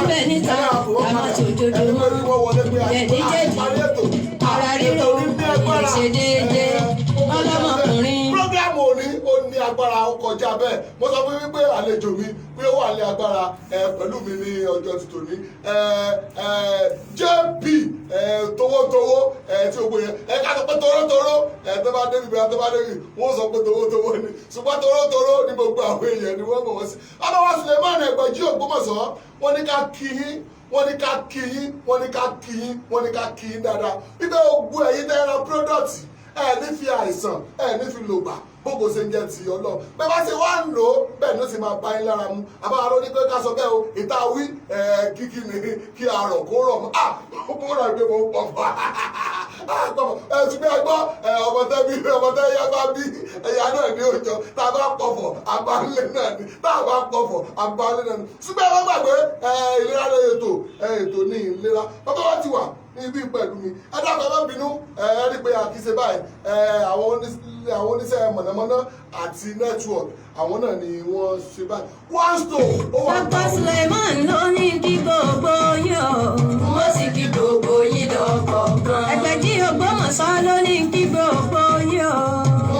bẹ̀ níta, Ẹ máa pè wọ́n ká má padà. ṣòdodo Ẹni mọ́. pé kí wọ́n wọlé pé a ti Jẹ̀díjẹ̀dí, parí ètò. ara ríro, Ètò ní ní agbára. ìṣe déédéé, Ẹ, ó kọjá ọlọ́mọkùnrin. bẹ́ẹ̀. Program òní ó ní agbára, ó kọjá bẹ́ẹ̀. Mo sọ fún yín pé àlejò mi pé ó wà ní agbára pẹ̀lú mi ní ọjọ́ tòní, ẹ ẹ JP towótowó tí o gbé yẹn, ká sọ pé torótoró tó bá débi bẹ́ẹ̀, tó bá débi, wọ́n sọ pé towótowó ni, ṣùgbọ́n torótoró ní gbogbo àwọn èèyàn ni wọ́n mọ̀ wọ́n sí. Ọlọ́wọ́ Suleiman Ẹgbẹ̀jì Ògbómọ̀ṣọ́, wọ́n ní ká kí yín, wọ́n ní ká kí yín, wọ́n ní ká kí yín, wọ́n ní ká kí yín dáadáa wípé gbogbo ẹ̀yin tẹ́ ra product, ẹ ní fi àìsàn, ẹ ní fi lògbà, bógo ṣe ń jẹ́ ti Ọlọ́run. Bẹ́ẹ̀ bá ṣe wá ń lò ó, bẹ́ẹ̀ ló sì máa bá yín lára mu. Àbáwá ló ní pé ká sọ bẹ́ẹ̀ o. Ìta wí kíkí ni kí arọ̀ kó rọ̀ mọ́. Ah, ó rà pé mo pọ̀ fún ẹ, ṣùgbọ́n ẹ gbọ́ ọmọ tẹ́ bí, ọmọ tẹ́ yá bá bí ẹ̀yà náà ní òjò. Tá a bá pọ̀fọ̀, abálé náà ni. Tá a bá pọ̀fọ̀, abálé náà ni. Ṣùgbọ́n ẹ má gbàgbé ìlera lóye ètò ètò ní ìlera. Bàbá wa ti wà ní ibi pẹ̀lú mi. Ẹ dákun, ẹ má bínú. Ẹ rí pé àkíṣe báyìí, àwọn oníṣẹ́ mọ̀nàmọ́ná àti network, àwọn náà ni wọ́n ṣe báyìí. One stone ó wà. Dr. Suleiman ló ní kí gbogbo yín o. Wọ́n sì kí gbogbo yín lọ́kọ̀ọ̀kan. Ẹgbẹ̀jì Ògbómọ̀ṣọ́ ló ní kí gbogbo yín o.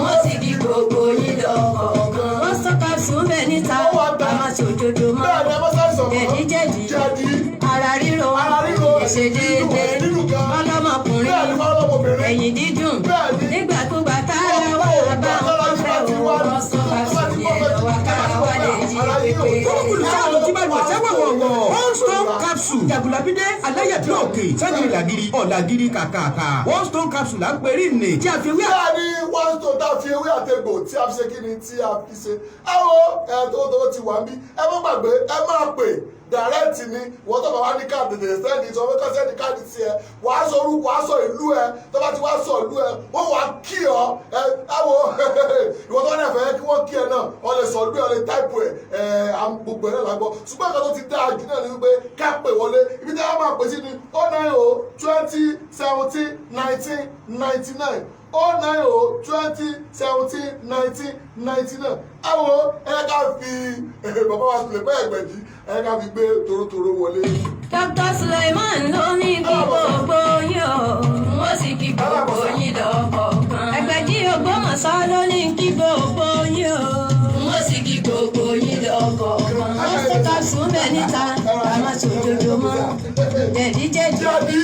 Wọ́n sì kí gbogbo yín lọ́kọ̀ọ̀kan. Wọ́n sọ capsule bẹ̀ níta, Ó wà ká má ṣòdodo mọ́. Bẹ́ẹ̀ ni, ẹ má ṣàìsàn mọ́. Jẹ̀díjẹ̀dí, Jẹ̀dí. ara ríro, Ara ríro, ìṣe déédéé, dídùn gan. ọlọ́mọkùnrin, Bẹ́ẹ̀ ni, fọlọ́mọbìnrin. ẹ̀yìn dídùn. Bẹ́ẹ̀ ni. Nígbàkúgbà tára wà bá wọn fẹ́ o, wọ́n sọ capsule yẹn lọ́wọ́ kára wá lè jí pépé. Kúrúkúrú sáà ló ti bá lu ọ̀sẹ̀ wọ̀wọ̀wọ̀. One Stone Capsule. Jagunlabide aláyàbí òkè. Sẹ́gìrì làgìrì ọ̀làgìrì kàkàkà. One Stone Capsule là ń perí nì. Tí a fi wí. Bẹ́ẹ̀ ni, one stone tá a fi ewé àtegbò tí a fi ṣe kíni, tí a fi ṣe. Ẹ wo ẹ tó tó ti wà ń bí. Ẹ má gbàgbé, ẹ máa pè direct ni. Wọ́n tó bá wá ní káàdì, tètè send, sọ pé kọ́ send káàdì sí ẹ. Wàá sọ orúkọ, wàá sọ ìlú ẹ. Tó bá ti wá sọ ìlú ẹ, wọ́n wàá kí ọ. Ẹ ẹ wo, ìwọ tó wà náà fẹ́ kí wọ́n kí ẹ náà, wọ́n lè sọ ìlú ẹ, wọ́n lè type ẹ. Ẹ gbogbo ẹ náà la gbọ́, ṣùgbọ́n nǹkan tó ti dáa jù náà ni wípé ká pè wọlé. Ibi tí wọ́n máa pè sí ni 090 20 17 19 99, 090 20 17 19 99. Ẹ wo, ẹ ká fi bàbá wa sílẹ̀ pẹ́ Ẹgbẹ̀jì, ẹ ká fi gbé torótoró wọlé. Dr. Suleiman ló ní kí gbogbo yín o. Wọ́n sì kí gbogbo yín lọ́kọ̀ọ̀kan. Ẹgbẹ̀jì Ògbómọ̀ṣọ́ ló ní kí gbogbo yín o. Wọ́n sì kí gbogbo yín lọ́kọ̀ọ̀kan. Wọ́n sọ capsule bẹ̀ níta, ká má ṣòdodo mọ́. Jẹ̀díjẹ̀dí, Jẹ̀dí.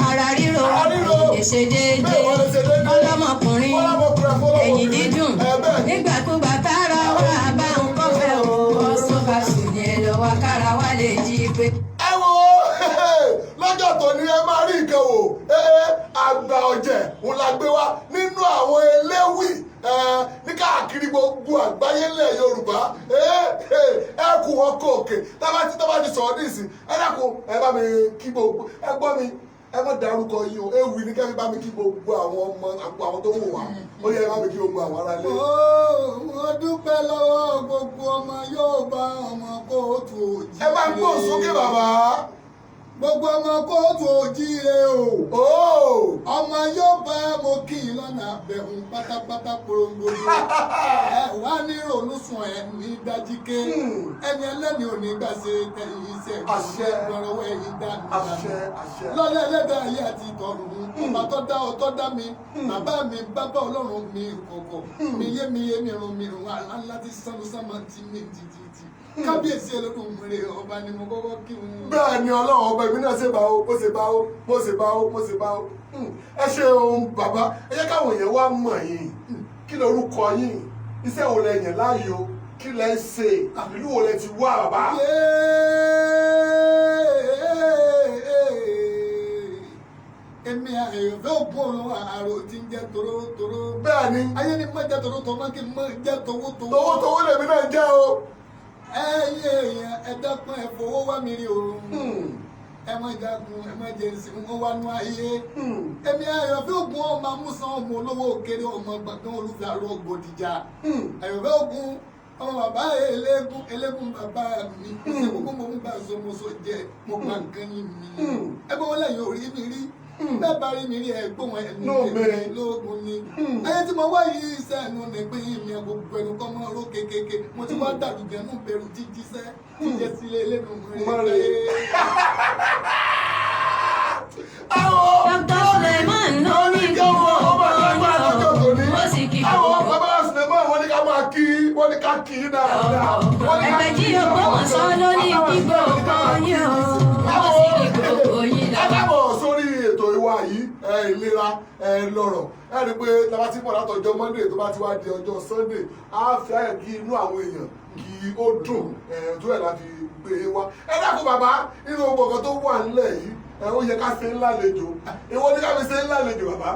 ara ríro, Ara ríro. ìṣe déédéé, Bẹ́ẹ̀ wọ́n lè ṣe déédéé. ọlọ́mọkùnrin, Fọlọ́mọkùnrin, fọlọ́mọbìnrin. ẹ̀yìn dídùn. Ẹ bẹ́ẹ̀. Nígbàkúgbà tára wà bá ń kọ́fẹ́ o. Wọ́n sọ capsule yẹn lọ́wọ́ kára wá lè jí pé. Ẹ wo, lọ́jọ́ tòní ẹ máa rí nǹkan wò. Àgbà ọ̀jẹ̀ òun la gbé wá nínú àwọn eléwì ní káàkiri gbogbo àgbáyé ńlẹ̀ Yorùbá. Ẹ kú ọkọ̀ òkè tábà ti sọ̀rọ̀ ní ìsìn. Ẹ dákun, ẹ bá mi kí gbogbo ẹ gbọ́ mi. Ẹ má dárúkọ yìí o. Ewì ní kẹ́fí bá mi kí gbogbo àwọn ọmọ àwọn tó ń wò wá. Ó yẹ ẹ bá mi kí gbogbo àwọn ará ilé. Mo dúpẹ́ lọ́wọ́ gbogbo ọmọ Yorùbá, ọmọ kóòtù òjíire. Ẹ bá ń gbóhùn sókè, bàbá. Gbogbo ọmọ kóòtù òjíire o. Ooo. Ọmọ Yorùbá, mo kí i lọ́nà àbẹ̀hùn pátápátá porongodo. Ẹ wá ní ronú sùn ẹ ní dájíké. Ẹni ẹlẹ́ni ò ní gbà ṣe tẹ̀yìn iṣẹ́. Àṣẹ. Gbọ́rọ̀wọ́ ẹ̀yìn dànù. Àṣẹ, àṣẹ. Lọ́lá ẹlẹ́dàá ayé àti ìtọ̀run, ọba tó dá ọ tó dá mi, bàbá mi, bàbá Ọlọ́run mi kọ̀kọ̀ mi yé mi yé mi run mi run àlá ńlá ti sánú sánmà tí mi tìtìtì. Kábíyèsí Olódùmarè ọba ni mo kọ́kọ́ kí wọn. Bẹ́ẹ̀ ni, Ọlọ́run ọba, èmi náà ṣe bá o, mo ṣe bá o, mo ṣe bá o, mo ṣe bá o. Ẹ ṣeun bàbá. Ẹ jẹ́ káwọn èèyàn wá mọ̀ yín. Kí lorúkọ yín? Iṣẹ́ wo lẹ yàn láàyò? Kí lẹ ń ṣe? Ìlú wo lẹ ti wá, bàbá? Yéé! Èmi àyànfẹ́ ògùn ọ̀run àrò tí ń jẹ́ torótoró. Bẹ́ẹ̀ ni. Ayé ni mọ̀ jẹ́ torótoró, kí n mọ̀ jẹ́ towótowó. Towótowó lèmi náà jẹ́ o. Ẹ̀yin èèyàn, ẹ dákun, ẹ fowó wá mi rí o. Ẹ má dákun, ẹ má jẹ ìsìn wọn wá nú ayé. Èmi àyànfẹ́ ògùn, ọmọ amúsàn, ọmọ olówó òkèrè, ọmọ gbàngàn olùfẹ́ àrò ògbòdìjà. Àyànfẹ́ ògùn, ọmọ bàbá eléégún, eléégún bàbá mi. Ṣe gbogbo mo ń bá so mo so jẹ mo gba nǹkan ní mi. Ẹgbẹ́ wọn lẹ́yìn orí mi rí bẹ́ẹ̀ bá rí mi rí ẹ̀gbọ́n ẹnu No, tèmi man. lóògùn ni. Ayé tí mo wá yìí, sẹ́nu nípín mi, gbogbo ẹnu kọ́ mọ́ ró kékeré. Mo ti wá dàrú jẹnu bẹ̀rù jíjíṣẹ́ jíjẹ sílé lẹ́nu Mọ́re. rẹ̀. Ìlera lọ́rọ̀. Ẹ rí i pé tá bá ti pọ̀ látọjọ́ Monday, tó bá ti wá di ọjọ́ Sunday, á fẹ́ kí inú àwọn èèyàn kí ó dùn tó ẹ̀ láti gbé e wá. Ẹ dákun bàbá, nínú gbogbo nǹkan tó wà nílẹ̀ yìí, ó yẹ ká ṣe ńlá lejò. Èwo ní ká fi ṣe ńlá lejò, bàbá?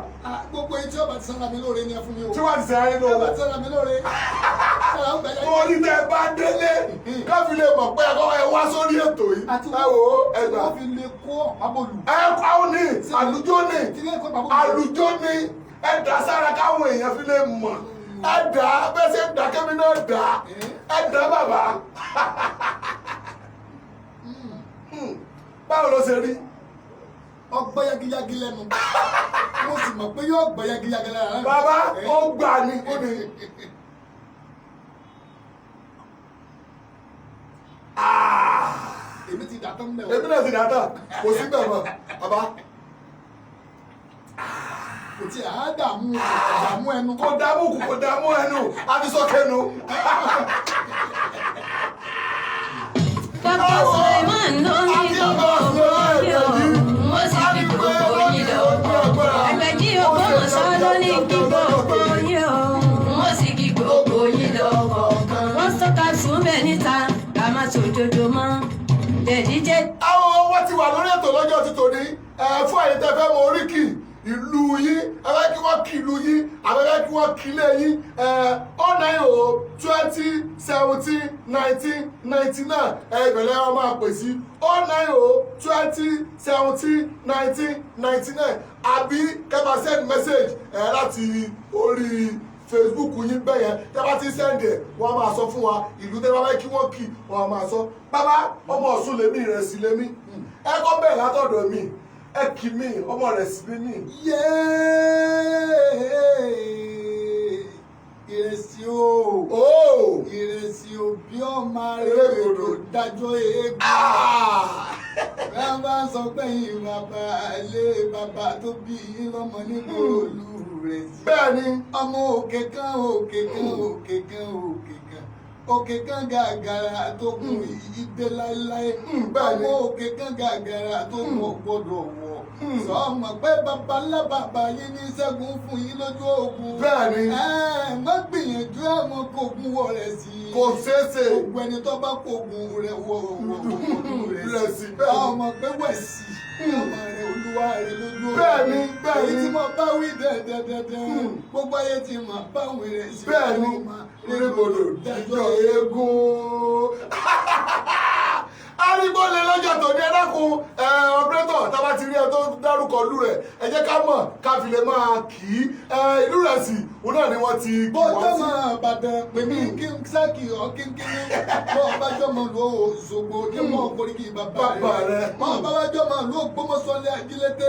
Gbogbo etí ọba ti sanra mi lóore ni ẹ fún mi o. Tí wàá ti ṣe ayé Tí ọba lóore. ti sanra mi lóore. Sára ń gbàyà. Mo ní tẹ bá délé, ká fi lè mọ̀ pé ẹ̀kọ́ ẹ wá sórí ètò yìí. Àti Ẹ wò ó, ẹ gbà. wọ́n fi lè kó ọ̀pá bọ̀lù. Ẹ àwọn ní àlùjọ ní Tí lè kó ọ̀pá bọ̀lù. àlùjọ ní, ẹ dà sára káwọn èèyàn fi lè mọ̀. Ẹ dà bẹ́ẹ̀ ṣe ń dà kẹ́mi náà dà. Ẹ dà, bàbá. Báwo ló ṣe rí? Ọgbọ́ yagiyagi lẹ́nu. Mo sì mọ̀ pé yóò gbọ́ yagiyagi lára. Bàbá, ó gbà ní ó ní. Èmi ti dà tán mẹ́ o. Èmi náà ti dà tán, kò sí bẹ́ẹ̀ mọ́, bàbá. Kò tí a dààmú dààmú ẹnu. Kò dààmú kù, kò dààmú ẹnu, àti sọ́kẹ́nu. Dr. Suleiman ló ní gbogbo yìí o, wọ́n sì fi gbogbo yìí lọ. Ẹgbẹ̀jì Ògbómọ̀ṣọ́ ló ní kí gbogbo yìí o, wọ́n sì kí gbogbo yìí lọ kọ̀ọ̀kan. Wọ́n sọ́ka sùn bẹ́ẹ̀ níta, ká má sòdodo mọ́. Jẹ̀díjẹ́ Àwọn wọ́n ti wà lórí ètò lọ́jọ́ ti tòní. Ẹ fún àyè tẹ́ fẹ́ mọ oríkì ìlú yín, ẹ fẹ́ kí wọ́n kí ìlú yín, àbẹ fẹ́ kí wọ́n kí ilé yín, ẹ 090 20 17 19 99. Ẹ ìbẹ̀lẹ̀ wọn máa pè sí 090 20 17 19 99, àbí kẹ́ máa send message ẹ láti orí Facebook yín bẹ́ẹ̀ yẹn. Tẹ́ bá ti send ẹ̀, wọ́n á máa sọ fún wa ìlú tẹ́ bá fẹ́ kí wọ́n kì, wọ́n á máa sọ. Bàbá, ọmọ Ọ̀ṣun lèmi, Ìrẹsì lèmi. Ẹ kọ́ bẹ́ẹ̀ látọ̀dọ̀ mi, ẹ kì mí, ọmọ rẹ̀ sí mi. Yéé! Ìrẹsì o. Ooo. Ìrẹsì o bí ọmọ rẹ̀ dájọ́ eégún. Bẹ́ẹ̀ bá ń sọ pé yín bàbá ilé bàbá tó bí yín lọ́mọ nígboro olú rẹ̀ sí. Bẹ́ẹ̀ ni. Ọmọ òkè kan, òkè kan, òkè kan, òkè kan, òkè kan gàgàrà tó kún ìdè láéláé. Bẹ́ẹ̀ ni. Ọmọ òkè kan gàgàrà tó kún ọgbọ́dọ̀ wọ̀. Sọ mọ̀ pé bàbá ńlá bàbá yín ní ṣẹ́gun fún yín lójú ogun. Bẹ́ẹ̀ ni. Ẹ má gbìyànjú àwọn kògùn wọ rẹ̀ sí. Kò ṣeé ṣe. Gbogbo ẹni tó bá kògùn rẹ̀ wọ wọ wọ Rẹ̀ rẹ̀ sí, sí. bẹ́ẹ̀ ni. Ọmọ pé wẹ̀ sí. Ọmọ rẹ̀ olúwa rẹ̀ lójú ogun. Bẹ́ẹ̀ ni, bẹ́ẹ̀ ni. Èyí tí mo bá wí dẹ́dẹ́dẹ́dẹ́. Gbogbo ayé ti mọ̀ báwọn rẹ̀ sí. Bẹ́ẹ̀ ni. Rébodò dájọ́ eégún. Arígbó lè lọ́jọ́ tòní. Ẹ dákun, ẹ operator, tá a bá ti rí ẹ tó dárúkọ ìlú rẹ̀, ẹ jẹ́ ká mọ̀ ká fi lè máa kì í. Ẹ ìlú rẹ̀ sì òun náà ni wọ́n ti kì Bó wá sí. jọmọ Ìbàdàn pè mí kí n sákì ọ kínkínní. Bó bá jọmọ lu Òṣogbo kí n mọ koríki bàbá Bàbá rẹ. rẹ. Bó bá wá jọmọ lu Ògbómọ̀ṣọ́ lé Ajílété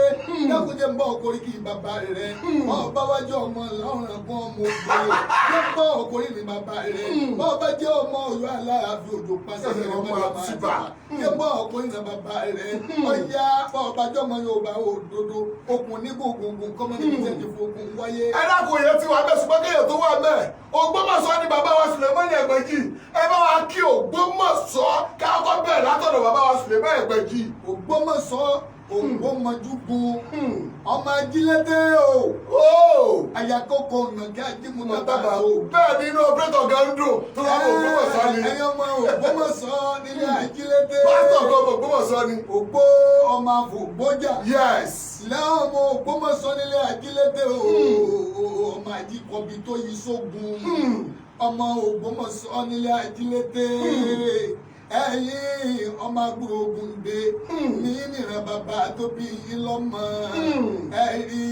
dákúnjẹ ń bọ koríki bàbá rẹ. Bó bá wá jọ ọmọ lọ́rùn kan ọmọ ògbóye kí n bọ koríki bàbá rẹ. Bó bá jẹ́ ọmọ Ọ̀yọ́ Aláàfin òjò pàṣẹ Ọmọ Àtìbà. kí n bọ koríki bàbá rẹ. Ọ̀yá bó bá jọmọ Yorùbá òdodo okùn ní gbogbogbò kọ́mọ níbi tẹ́ ti fokùn wáyé. Ẹ dákun, èèyàn ti wà bẹ́ẹ̀, ṣùgbọ́n kéèyàn tó wà bẹ́ẹ̀, Ògbómọ̀ṣọ́ ni bàbá wa Sùlẹ̀mánì Ẹgbẹ̀jì. Ẹ bá wa kí Ògbómọ̀ṣọ́, káàkọ́ bẹ́ẹ̀ látọ̀dọ̀ bàbá wa Sùlẹ̀mánì Ẹgbẹ̀jì. Ògbómọ̀ṣọ́, Ògbómọjúgun, ọmọ Ajílété o. Ooo. Ayakoko nàkẹ́ ajímútàbà Tàbá o. bẹ́ẹ̀ ni inú operator gan ń dùn tó bá bọ̀ Ògbómọ̀ṣọ́ ni. Ẹ̀yin ọmọ Ògbómọ̀ṣọ́ nílé Ajílété. Pásítọ̀ gan ọmọ Ògbómọ̀ṣọ́ ni. Ògbó ọmọ àfògbójà. Yes. Lẹ́wọ̀n ọmọ Ògbómọ̀ṣọ́ nílé Ajílété o. Ọmọ àjíkọ̀bí tó yí sógun. Ọmọ Ògbómọ̀ṣọ́ nílé Ajílété. Ẹ̀yin ọmọ agbúrò Ògúndé ní nìran bàbá tó bí yín lọ́mọ. Ẹ̀rí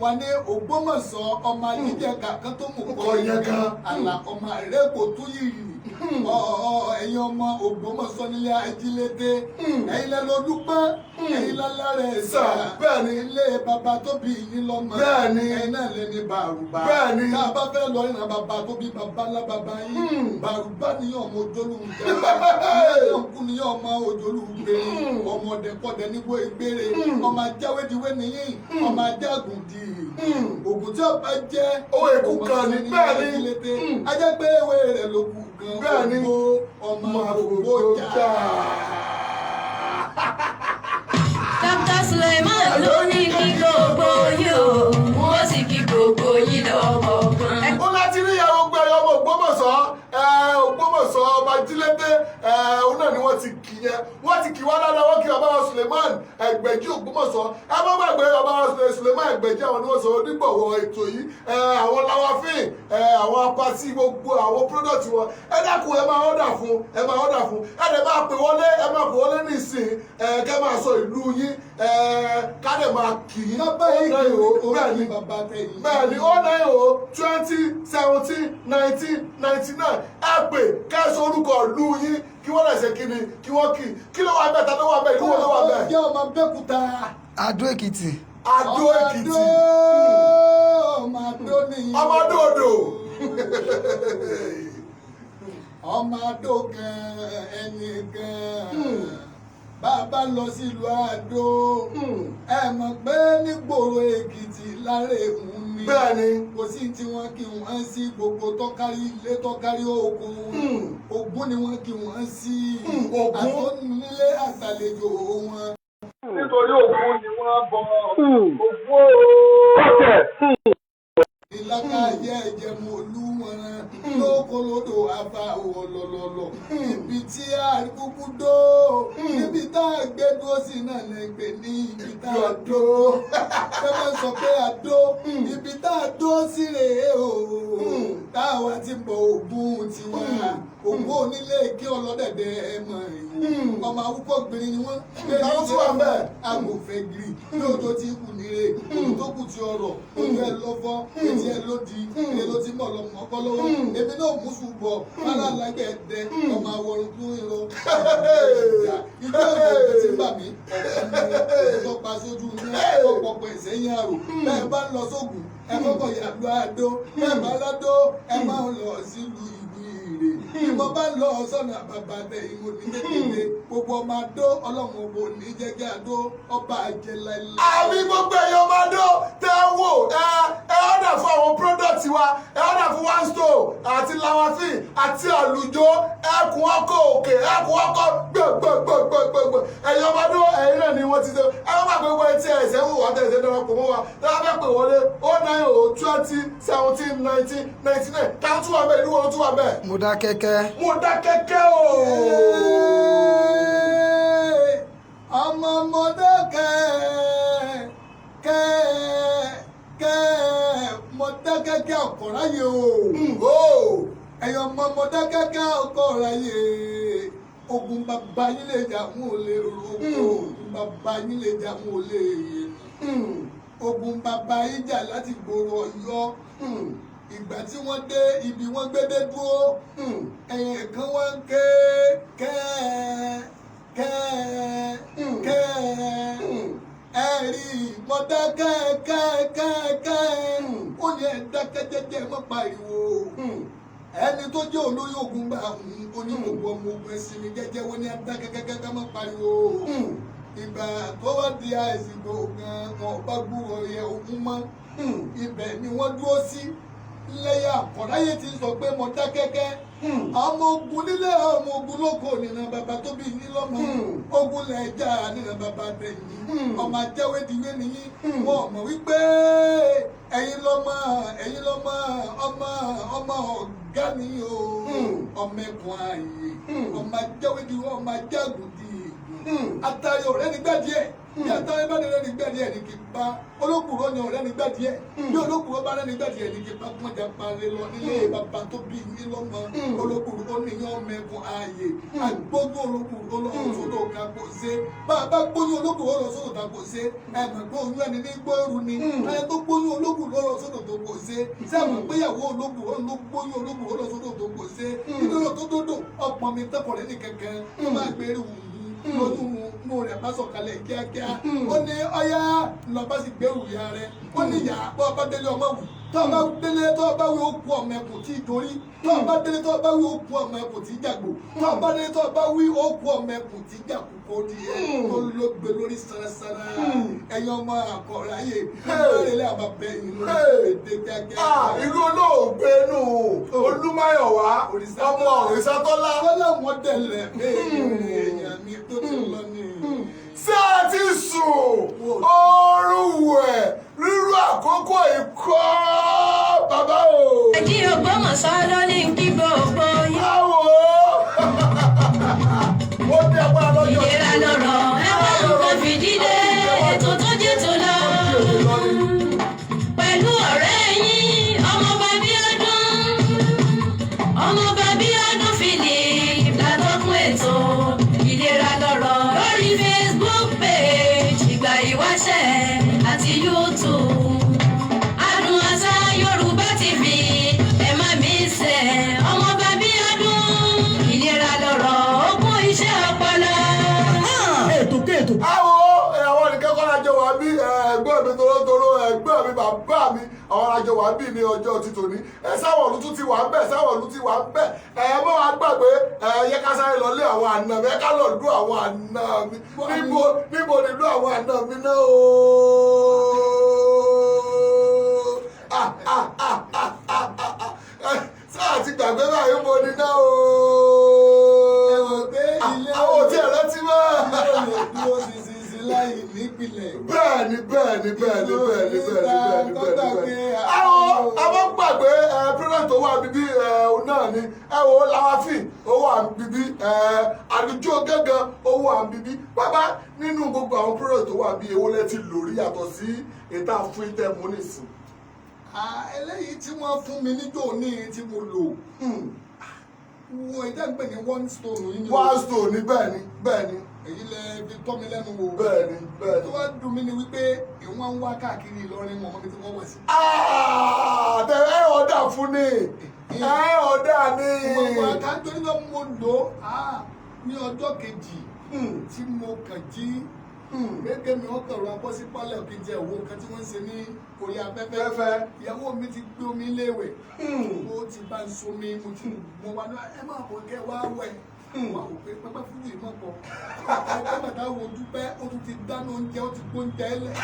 wọn ní Ògbómọ̀ṣọ́ ọmọ ajíjẹ kàkán tó mú Kọ yẹn kan. Àlà ọmọ rẹ kò tún yìí. Ẹ̀yin ọmọ Ògbómọ̀ṣọ́ nílé Ajílété, ẹ̀yin lẹ lọ́dúpẹ́, ẹ̀yin lálá rẹ̀ Sà, bẹ́ẹ̀ ni. Ilé bàbá tó bí yín lọ́mọ. Bẹ́ẹ̀ ni. Ẹ̀yin náà lẹni bàrùbá. Bẹ́ẹ̀ ni. Tá a bá fẹ́ lọ ìran bàbá tó bí bàbá ńlá bàbá yín, bàrùbá níyàn ọmọ ojólóhùn jẹ́ kú níyàn ọmọ ojólóhùn gbére, ọmọ ọdẹkọdẹ nígbó ìgbére, ọmọ ajáwédiwé nìyí, ọmọ ajágùn di ògùn tí ọba jẹ́ Owó èkú kan ni, bẹ́ẹ̀ ni. Ajílété ajẹ́ pé ewé rẹ̀ ló kù gan. Bẹ́ẹ̀ ni. Ògbó ọmọ ògbó jà. Dr. Suleiman ló ní kí gbogbo yìí o. bàbá wa Suleiman Ẹgbẹ̀jì Ògbómọ̀ṣọ́. Ẹ má gbàgbé bàbá wa Suleiman Ẹgbẹ̀jì, àwọn ni wọ́n sọ onígbọ̀wọ́ ètò yìí. Àwọn lawafin, àwọn apatí, gbogbo àwọn product wọn, ẹ dákun, ẹ máa order fún, ẹ máa order fún. Ẹ dẹ̀ máa pè wọlé, ẹ máa pè wọlé nísìn, ẹ kẹ́ máa sọ ìlú yín, ẹ ká dẹ̀ máa kì í. Bàbá yìí kì í. Bẹ́ẹ̀ ni. Bàbá tẹ̀yìn. Bẹ́ẹ̀ ni, 090 20 17 19 99. Ẹ pè kẹ́sọ̀ orúkọ ìlú yín, kí wọ́n lè ṣe kí ni, kí wọ́n kì kí ló wà bẹ́ẹ̀, tàbí wà bẹ́ẹ̀, ìlú wo ló wà bẹ́ẹ̀? Jẹ́ ọmọ Abẹ́òkúta. Adó Èkìtì. Adó Èkìtì. Ọmọ Adó nìyí. Ọmọ Adó odò. Ọmọ Adó kan, ẹni kan bàbá lọ sílùú Adó, ẹ mọ̀ pé nígboro Èkìtì lára èhùn ni. Bẹ́ẹ̀ ni. Kò sí tí wọ́n kí wọ́n sí, gbogbo tọ́kárí ilé, tọ́kárí oko, Ògún ni wọ́n kí wọ́n sí. Ògún. Àtọ́nilé àtàlejò wọn. Nítorí Ògún ni wọ́n bọ Ògún o. Ìlàkàyẹ ìjẹun olúwọn lókolódò afa ọlọlọlọ, ibi tí a kúkú dó, níbi tá a gbé dúró sí náà lè gbé ní ibi tá a dó. Ẹ máa sọ pé a dó ibi tá a dó sí rèé o, táwa ti bọ Ògún tiwa, Ògún onílé kí ọlọ́dẹ̀dẹ̀ ẹ mọ̀ ìwò ọmọ awúkọ́ gbìnrín ni wọ́n. Táwọn tún wà ń bẹ̀. Agbòfẹ́ gírì lóòótọ́ tí kù nílé òun tó kù ti ọrọ̀, ojú ẹ lọ́fọ́, etí ẹ ló di ilé ló ti mọ̀ lọ́mọ ọkọ lọ́wọ́. Èmi náà mú ṣùgbọ́ alálágbẹ̀dẹ ọmọ àwọ̀rùn tún irọ́ ìjọ ìgbẹ́ tí ń bà mí ọ̀kan tó pa sójú iná ọ̀pọ̀pọ̀ ìsẹ́yìn àrò. Bẹ́ẹ̀ bá ń lọ sóògùn, ẹ kọ́kọ́ yàlú Àdó. Bẹ́ẹ̀ bá ládó, ẹ máa ń lọ sílùú ìlú Ìrè. Bí mo bá ń lọ sọ́nà bàbá tẹ ìmọ̀ ní kékeré, gbogbo ọmọ Adó, Ọlọ́run ọbọ ní jẹ́gẹ́ Adó ọba àjẹ láìláì. Àmì gbogbo èèyàn máa dó tẹ́ ẹ wò, ẹ ẹ order fún àwọn product wa, ẹ order fún One Stone àti lawafin àti àlùjọ ẹkùn ọkọ òkè ẹkùn ọkọ gbẹgbẹgbẹgbẹgbẹ. Ẹ̀yàn máa dó, ẹ̀yin náà ni wọ́n ti ṣe. Ẹ má gbàgbé wọ etí ẹ̀sẹ̀ wò wá tẹ̀sẹ̀ darapọ̀ mọ́ wa tẹ́ ẹ bá pè wọlé 090 20 17 19 99. Táwọn tún wà bẹ́ẹ̀, ìlú wọn tún wà bẹ́ẹ̀? Mo dá kẹ́kẹ́. Mo dá kẹ́kẹ́ o. Ọmọ mọdé kẹ kẹ kẹ mọdé kẹkẹ ọkọráyè o. Ẹyọ ọmọ mọdé kẹkẹ ọkọráyè, ogun bàbá yín lè jà, wọn ò lè roko. Ogun bàbá yín lè jà, wọn ò lè yè. Ogun bàbá yín jà láti gbòòrò Ọ̀yọ́. Ìgbà tí wọ́n dé ibi wọ́n gbédé dúró, ẹ̀yìn kan wọ́n ń ké kẹ́ kẹ́ kẹ́. Ẹ rí mọ̀dá kẹ́ kẹ́ kẹ́ kẹ́. Ó ní ẹ dákẹ́ jẹ́jẹ́, mọ́ pariwo. Ẹni tó jẹ́ olórí ogun bá àwọn onígbogbo ọmọ ogun ẹ̀sìn mi jẹ́jẹ́, wọ́n ní ẹ dákẹ́ kẹ́kẹ́ ká má pariwo. Ìgbà tó wá di àìsìkò gan, wọn bá gbúrò yẹ ogun mọ́. Ibẹ̀ ni wọ́n dúró sí lẹ́yìn àkọ́ráyé ti sọ pé mo dá kẹ́kẹ́. Ọmọ ogun nílé, ọmọ ogun lóko, nìran bàbá tó bí yín lọ́mọ. Ogun lẹ̀ já nìran bàbá tẹ̀yìn. Ọmọ ajáwédiwé nìyí. Wọn mọ̀ wípé ẹ̀yin lọ́mọ, ẹ̀yin lọ́mọ, ọmọ ọmọ ọ̀gá nìyí o. Ọmọ ẹkùn ààyè, ọmọ ajáwédiwé, ọmọ ajágùndì atari ọ̀rẹ́ nígbà díẹ̀. Bí atari bá rẹ nígbà díẹ̀ ní kí n bá olókùrọ̀ ni ọ̀rẹ́ nígbà díẹ̀. Bí olókùrọ̀ bá rẹ nígbà díẹ̀ ní kí n bá pọ́njà parí lọ nílé bàbá tó bí yín lọ́mọ. Olókùrọ̀ ó níyàn ọmọ ẹkùn ààyè àgbógun. Olókùrọ̀ lọ sódò ká kò ṣe bàbá gbóyún. Olókùrọ̀ lọ sódò ká kò ṣe. Ẹ mọ̀ pé oyún ẹni ní gbóòrú ni ẹni tó gbóyún. Olókùrọ̀ lọ sódò tó kò ṣe. Ṣé ẹ mọ̀ pé ìyàwó olókùrọ̀ ló gbóyún? Olókùrọ̀ lọ sódò tó kò ṣe. Ìdúró tó dódò ọ̀pọ̀ mi tọkọ̀rẹ́ ní kẹ̀kẹ́ tó máa gbèrú lójú mú rẹ̀ bá sọ̀kalẹ̀ kíákíá. Ó ní ọyá lọ bá sì gbẹrù ìyá rẹ̀. Ó ní ìyá bọ́ bá délé ọmọ wù, tó bá délé tó bá wí, ó kú ọmọ ẹkùn tí dorí. Tó bá délé tó bá wí, ó kú ọmọ ẹkùn tí jàgbó. Tó bá délé tó bá wí, ó kú ọmọ ẹkùn tí jàkúkọ di ẹ tó ló gbé lórí sarasara. Ẹ̀yin ọmọ àkọ́ráyè lórí àbàbẹ̀ ìlú èdè kíákíá. Ìlú olóògbé nù Olúmáyọ̀wá ọmọ Òrìṣàtọ́lá. Kọ́lá wọn dẹ̀lẹ̀ bẹ́ẹ̀ èèyàn mi tó ti lọ ní. Ṣé ẹ ti sùn oorun wẹ̀ rírú àkókò ìkọ́ bàbá o? Ẹjí Ògbómọ̀ṣọ́ ló ní kí gbogbo yín. Báwo ó ní agbára lọ́jọ́. Ìlera lọ́rọ̀ ẹ wá. Ẹ wo àwọn nìkan kọ́ lájọ wà bí ẹ̀gbọ́n mi torótoró, ẹ̀gbọ́n mi, bàbá mi, àwọn lájọ wà bí ní ọjọ́ ti tòní. Ẹ sáwọn ọ̀lú tún ti wà ń bẹ̀, sáwọn ọ̀lú ti wà ń bẹ̀. Ẹ mọ́ wa gbàgbé, ẹ yẹ ká sáré lọ lé àwọn àna mi, ẹ ká lọ dún àwọn àna mi. Níbo nílùú àwọn àna mi náà o? Ah, ah, ah, ah, ah, ah, ah. Sáà ti gbàgbé báyìí, mo ní náà o. Ẹ mọ̀ pé ilé Àwọn ò tiẹ̀ rántí mọ́. Ilé ò lè dúró ṣinṣin láì nípìnlẹ̀. Bẹ́ẹ̀ni, bẹ́ẹ̀ni, bẹ́ẹ̀ni, bẹ́ẹ̀ni, bẹ́ẹ̀ni, bẹ́ẹ̀ni, bẹ́ẹ̀ni, bẹ́ẹ̀ni. Àwọn gbàgbé ẹ president tó wà bíbí ẹ òun náà ni. Ẹ wo Làwáfì ó wà bíbí, ẹ àlùjọ gángan ó wà bíbí. Bàbá, nínú gbogbo àwọn president tó wà bí, èwo lẹ ti lò rí yàtọ̀ sí ìta fún ìtẹ̀mú nìsín? Ah, eléyìí tí wọ́n fún mi níjó ní tí mo lò wo, ìdá ń pè ní one stone yìí ni o. One stone ni, bẹ́ẹ̀ni, bẹ́ẹ̀ni. Èyí lẹ fi tọ́ mi lẹ́nu wò. Bẹ́ẹ̀ni, bẹ́ẹ̀ni. Tó wá dùn mí ni wípé ìwọ̀n ń wá káàkiri Ìlọrin, wọn mọ̀ mi tí wọ́n wà sí. Ah, tẹ ẹ ọ̀dà fún ni, ẹ ọ̀dà ni. Mo wà ká nítorí náà mo lò ó ní ọjọ́ kejì tí mo kàn jí gẹ́gẹ́ mi, wọ́n kàn rọ abọ́ sí pálẹ̀ kí n jẹ́ òwò nǹkan tí wọ́n ń ṣe ní orí afẹ́fẹ́. Fẹ́fẹ́. Ìyàwó mi ti gbé omi léèwẹ̀, ó ti bá ń somi, mo ti mo wá ní ẹ máa bọ̀ kẹ́ wá wẹ̀, wà ó pé pẹ́pẹ́ fún yìí mọ̀ pọ̀ ẹgbẹ́ bàtà wo dúpẹ́, ó tún ti dáná oúnjẹ, ó ti gbóúnjẹ lẹ̀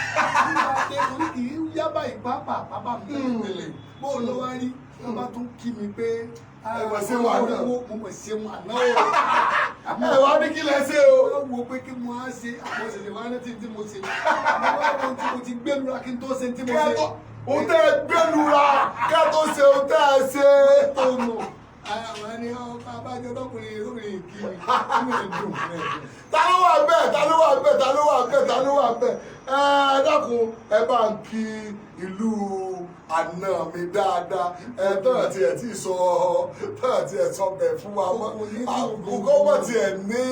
nígbà dé torí kì í yá báyìí pápá pápá mi tẹ́lẹ̀ tẹ́lẹ̀ bó o lọ wá rí wọ́n bá tún kí mi pé Ẹ mọ̀ sí wà náà. Mo mọ̀ sí wà náà o. Ẹ wá ní kí lẹ ṣe o. Wọ́n wo pé kí mo á ṣe àwọn òṣèlè wá rántí tí mo ṣe, mo wá wo tí mo ti gbẹ́lura kí n tó ṣe tí mo ṣe. Kẹ́tọ́ òun tẹ́ ẹ gbẹ́lura kẹ́tọ́ ṣe òun tẹ́ ẹ ṣe. Tó nù àwọn ẹni ọba abájọ tọkùnrin lóbìnrin kí mi kí mi dùn mí dùn. Ta ló wà bẹ́ẹ̀? Ta ló wà bẹ́ẹ̀? Ta ló wà bẹ́ẹ̀? Ta ló wà bẹ́ẹ̀? Ẹ dákun, ẹ bá ń kí ìlú àná mi dáadáa. Ẹ tọ́nà tí ẹ ti sọ, tọ́nà tí ẹ sọ bẹ̀ fún wa mọ́, kó mọ̀ tí ẹ ní,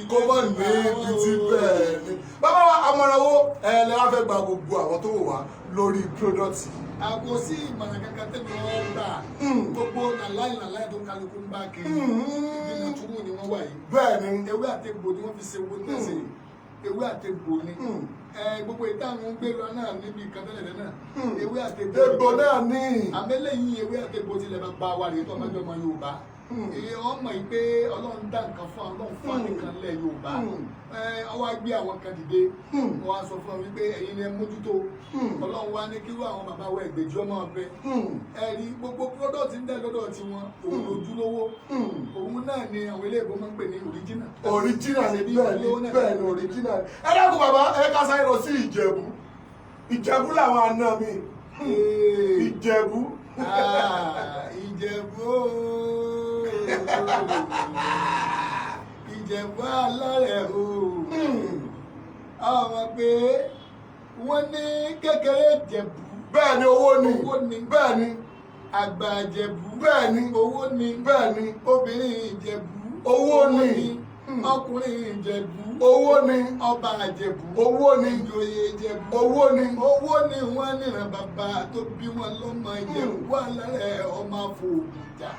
kó mọ̀ ní ibi tí bẹ́ẹ̀ ni. Bàbá wa, àmọ̀ràn wo ẹ lè wá fẹ́ gba gbogbo àwọn tó wò wá lórí product yìí? Àgọ́ sí ìmọ̀ràn kankan tẹ́mi wọ́n gbà, gbogbo nàláì nàláì tó kálukú ń bá kiri, ìbílẹ̀ túmù ni wọ́n wà yìí. Bẹ́ẹ̀ ni. Ewé àti egbò ni wọ́n fi ṣe owó tẹ̀sí, ewé àti egbò ni. Gbogbo ìtàn ń gbé lọ náà níbi ìkan tẹ́lẹ̀ náà, ewé àti egbò. Egbò náà ní. Àmẹ́lẹ́yìn ewé àti egbò tilẹ̀ bá pa wa rèé tó ọmọdé ọmọ Yorùbá, èyí wọ́n mọ̀ yìí pé Ọlọ́run dá nǹkan fún Ọlọ́run fún ànìkan lẹ̀ Yorùbá. Ó wá gbé àwọn kan dìde, wọ́n wá sọ fún wọn wípé ẹ̀yin ni ẹ mójútó. Ọlọ́run wá ní kí irú àwọn bàbá wa Ẹgbẹ̀jì ọmọ ọbẹ̀ ẹ rí gbogbo product ń dẹ̀ lọ́dọ̀ tiwọn, òun lójúlówó, òun náà ni àwọn eléèbó máa ń pè ní original. Original ni, bẹ́ẹ̀ ni, bẹ́ẹ̀ ni, original ni. Ẹ dákun bàbá, ẹ ká sáré lọ sí Ìjẹ̀bú. Ìjẹ̀bú làwọn àna mi, Ìjẹ̀bú. Ah, Ìjẹ̀bú ooo. Ìjẹ̀bú alárẹ̀ o. Ọmọ pé wọ́n ní kékeré Ìjẹ̀bú. Bẹ́ẹ̀ ni, owó ni. Owó ni. Bẹ́ẹ̀ ni. Àgbà Ìjẹ̀bú. Bẹ́ẹ̀ ni. Owó ni. Bẹ́ẹ̀ ni. Obìnrin Ìjẹ̀bú. Owó ni. Ọkùnrin Ìjẹ̀bú. Owó ni. Ọba Ìjẹ̀bú. Owó ni. Ìjòyè Ìjẹ̀bú. Owó ni. Owó ni wọ́n níran bàbá tó bí wọn lọ́mọ. Ìjẹ̀bú alárẹ̀, ọmọ àfòògùn jà,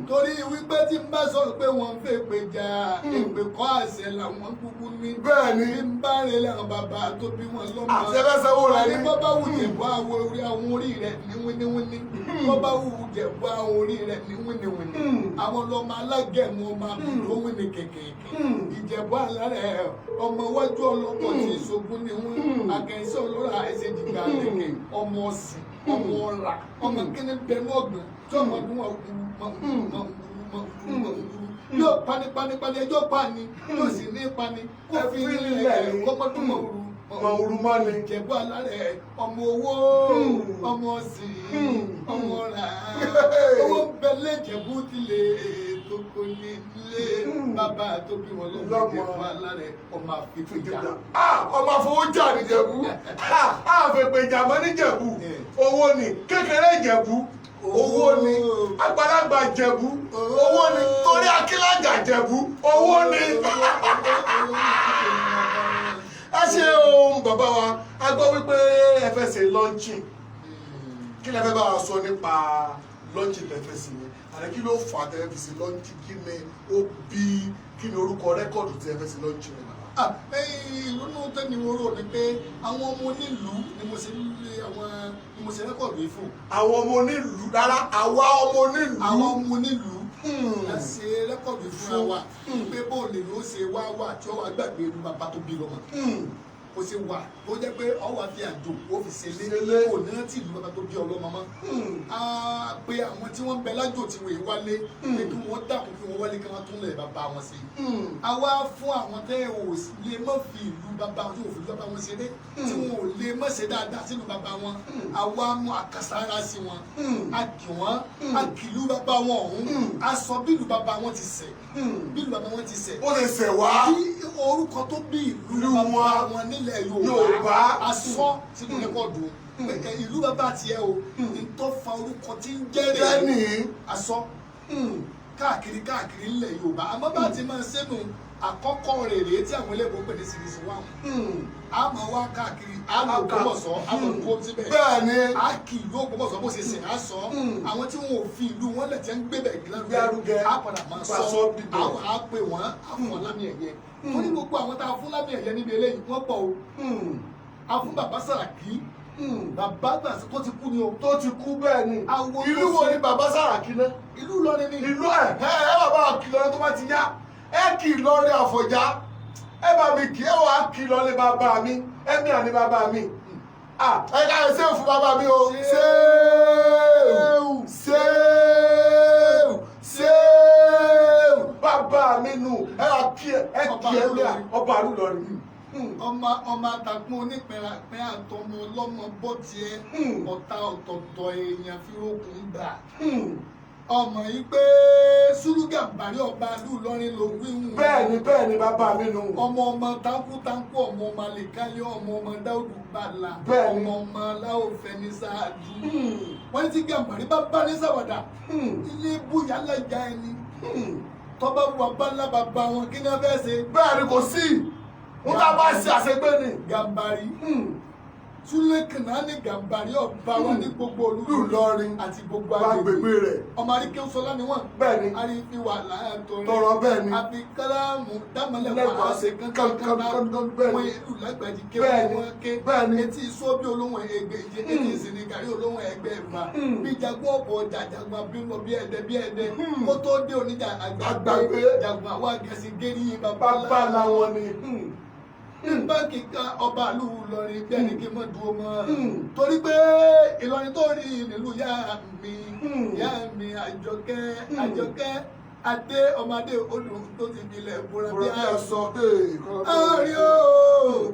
torí wípé tí n bá sọ pé wọ́n ń fèpè jà, èpè kọ́, àṣẹ làwọn kúkú ní. Bẹ́ẹ̀ ni. Bí n bá rẹ làwọn bàbá tó bí wọn lọ́mọ. Àṣẹ fẹ́ sanwó rẹ̀ ní ni. bọ́ bá wù Jẹ̀bú àwọn orí, àwọn orí rẹ̀ ní wíníwíní. Bọ́ bá wù Jẹ̀bú àwọn orí rẹ̀ ní wíníwíní. Àwọn lọ́mọ alágẹ̀mú, ọmọ àbúrò wíní kẹ̀kẹ̀kẹ̀. Ìjẹ̀bú alárẹ̀, ọmọ iwájú ọlọ́pọ̀ tí ìṣògùn ni wọ́n àkẹ́sẹ́ ọlọ́rà ẹsẹ̀ jìgbà lẹ̀kẹ̀, ọmọ ọ̀sìn, ọmọ ọ̀rà, ọmọ kíní bẹnu ọ̀gbìn tí ọmọ ọdún wọn yóò pani pani pani, ẹjọ́ pani yóò sì ní pani kó fi nílẹ̀ kọ́mọdún mọ̀ òru. Mọ òru mọ́ ni. Ìjẹ̀bú alárẹ̀, ọmọ owó, ọmọ ọ̀sìn, ọmọ ọ̀rà, owó ń bẹ lẹ́jẹ̀bú tilẹ̀ tó kò ní lé bàbá tó bí wọn lọ́mọ. Ìjẹ̀bú alárẹ̀, ọmọ àfikún. Ah, ọmọ àfọwọ́jà níjẹ̀bú, àfẹ̀pẹ̀ ìjàmbá níjẹ̀bú. Owó ni. Kékeré Ìjẹ̀bú, owó ni. Àgbàlagbà Ìjẹ̀bú, owó ni. Torí akílájà Ìjẹ̀bú, owó ni. Ẹ ṣe ohun bàbá wa. A gbọ́ wípé ẹ fẹ́ ṣe launching. Kí lẹ fẹ́ bá wa sọ nípa launching tẹ fẹ́ ṣe yẹn, àti kí ló fà á tẹ fẹ́ fi ṣe launching? Kí ni ó bí? Kí ni orúkọ record tẹ fẹ́ ṣe launching rẹ̀, bàbá? Ah, ìrònú tẹ́mi wo rò ni pé àwọn ọmọ onílùú ni mo ṣe lé àwọn ni mo ṣe record yìí fún. Àwọn ọmọ onílùú rárá, àwa ọmọ onílùú. Àwọn ọmọ onílùú la ṣe record fúnra wa pé bóun lè ló ṣe wá wà tí ó wà gbàgbé ìlú bàbá tó bí lọ́mọ, ó ṣe wà tó jẹ́ pé ọ wà fi àjò ó fi ṣe lé, kò ní rántí ìlú bàbá tó bí ọlọ́mọ mọ́. Á pé àwọn tí wọ́n ń bẹ lájò tí wọ́n wálé pé kí wọ́n dákun, kí wọ́n wálé, kí wọ́n tún lẹ̀ bàbá wọn ṣe. A wá fún àwọn tẹ́ ò lè mọ́ fi ìlú bàbá wọn, tí ò fi ìlú bàbá wọn ṣeré, tí wọn ò lè mọ́ ṣe dáadáa sínú bàbá wọn, a wá mú àkàsára sí wọn, a kì wọ́n, a kì ìlú bàbá wọn ọ̀hún, a sọ bí ìlú bàbá wọn ti ṣẹ̀, bí ìlú bàbá wọn ti ṣẹ̀, ó lè ṣẹ̀ wá, bí orúkọ tó bí ìlú bàbá wọn nílẹ̀ Yorùbá, a sọ sínú record ìlú bàbá tiẹ̀ o, ní tó fa orúkọ tí ń jẹ́ rèé, a sọ káàkiri káàkiri nílẹ̀ Yorùbá. Àmọ́ bá ti máa sẹ́nu àkọ́kọ́ rẹ̀ rèé tí àwọn ẹlẹ́bùn pè ní series one, a máa wá káàkiri, a lọ Ògbómọ̀ṣọ́, a lọ dúró síbẹ̀. Bẹ́ẹ̀ni. A kì ìlú Ògbómọ̀ṣọ́ bó ṣe sìn, á sọ àwọn tí wọn ò fi ìlú wọn lẹ̀ tí ń gbé bẹ̀ lárugẹ, á padà máa sọ, àwọn á pè wọ́n, á fún wọn lámì ẹ̀yẹ. Torí gbogbo àwọn tá a fún lámì ẹ̀yẹ níbi eléyìí wọ́n pọ̀ o. A fún bàbá Sàràkí, bàbá gbàsí tó ti kú ni o. Tó ti kú, bẹ́ẹ̀ ni. Ìlú wo ni bàbá Sàràkí náà? Ìlú Ìlọrin ni. Ìlú ẹ ẹ ẹ bàbá kìlọ̀ tó bá ti yá, ẹ kì í lọrin Àfọ̀njá, ẹ bá mi kì í, ẹ wàá kì í lọrin bàbá mi, ẹmí àní bàbá mi. Ẹ ká ẹ sẹ́ẹ̀fù bàbá mi o. Sẹ́ẹ̀wù sẹ́ẹ̀wù sẹ́ẹ̀wù bàbá mi nù, ẹ wàá kí ẹ kì í ẹmí ọba àlùlọrin. Ọmọ ọmọ àtàkùn onípẹ̀rẹ̀ pẹ́ àtọmọ ọlọ́mọ bọ́ tiẹ̀ ọ̀tá ọ̀tọ̀ọ̀tọ̀ èèyàn fi rókun gbà. Ọmọ yìí pé Sùlù Gàmbàrí ọba ìlú Ìlọrin ló wíwùn. Bẹ́ẹ̀ni bẹ́ẹ̀ni, bàbá mi nù. Ọmọ ọmọ táǹkù táǹkù, ọmọ ọmọ àlèkálẹ̀, ọmọ ọmọ Dáúdù Bàlà, ọmọ ọmọ aláwòfẹ́ ní sáájú. Wọ́n ní tí Gàmbàrí bá bá ní sàwàdà, ilé bóyá lájà ẹni tọ́ba wà bá ńlá bàbá wọn, kí ni wọ́n fẹ́ ṣe? Bẹ́ẹ̀ni, kò sí n ta bá ṣe àṣegbé ni. Gàmbàrí Súlẹ̀ Kànáà ní Gàmbàrí ọba wa ní gbogbo olú Ìlọrin àti gbogbo agbègbè rẹ̀. Ọmọ àríkẹ́ sọlá ni wọ́n. Bẹ́ẹ̀ni. Àrífiwà láàtọ̀rẹ́. Tọrọ, bẹ́ẹ̀ni. Àfi kálámù dámọ̀lẹ́wà ṣe kankan wọ́n ìlú lágbàjì ké wọ́n ké. Bẹ́ẹ̀ni. Etí iṣó bí olóhùn ẹgbẹ́ ìjẹ, etí ìsìnìkàrí olóhùn ẹgbẹ́ ìfà. Bí jagun ọ̀bọ̀ ọjà jagun abínú bí ẹ̀dẹ bí ẹ̀dẹ. Kó tó dé oníjà àgbàgbé. Jagun àwọn àgẹ̀sìn gérí bàbá làwọn ni. Báńkì kan ọba ìlú Ìlọrin bí ẹni kí n mọ̀ dúró mọ́, torí pé Ìlọrin tó rí nílùú yá mi, yá mi Àjọkẹ́, Àjọkẹ́ adé ọmọdé odò tó ti bilẹ̀ búra bí aṣọ. Àárín o,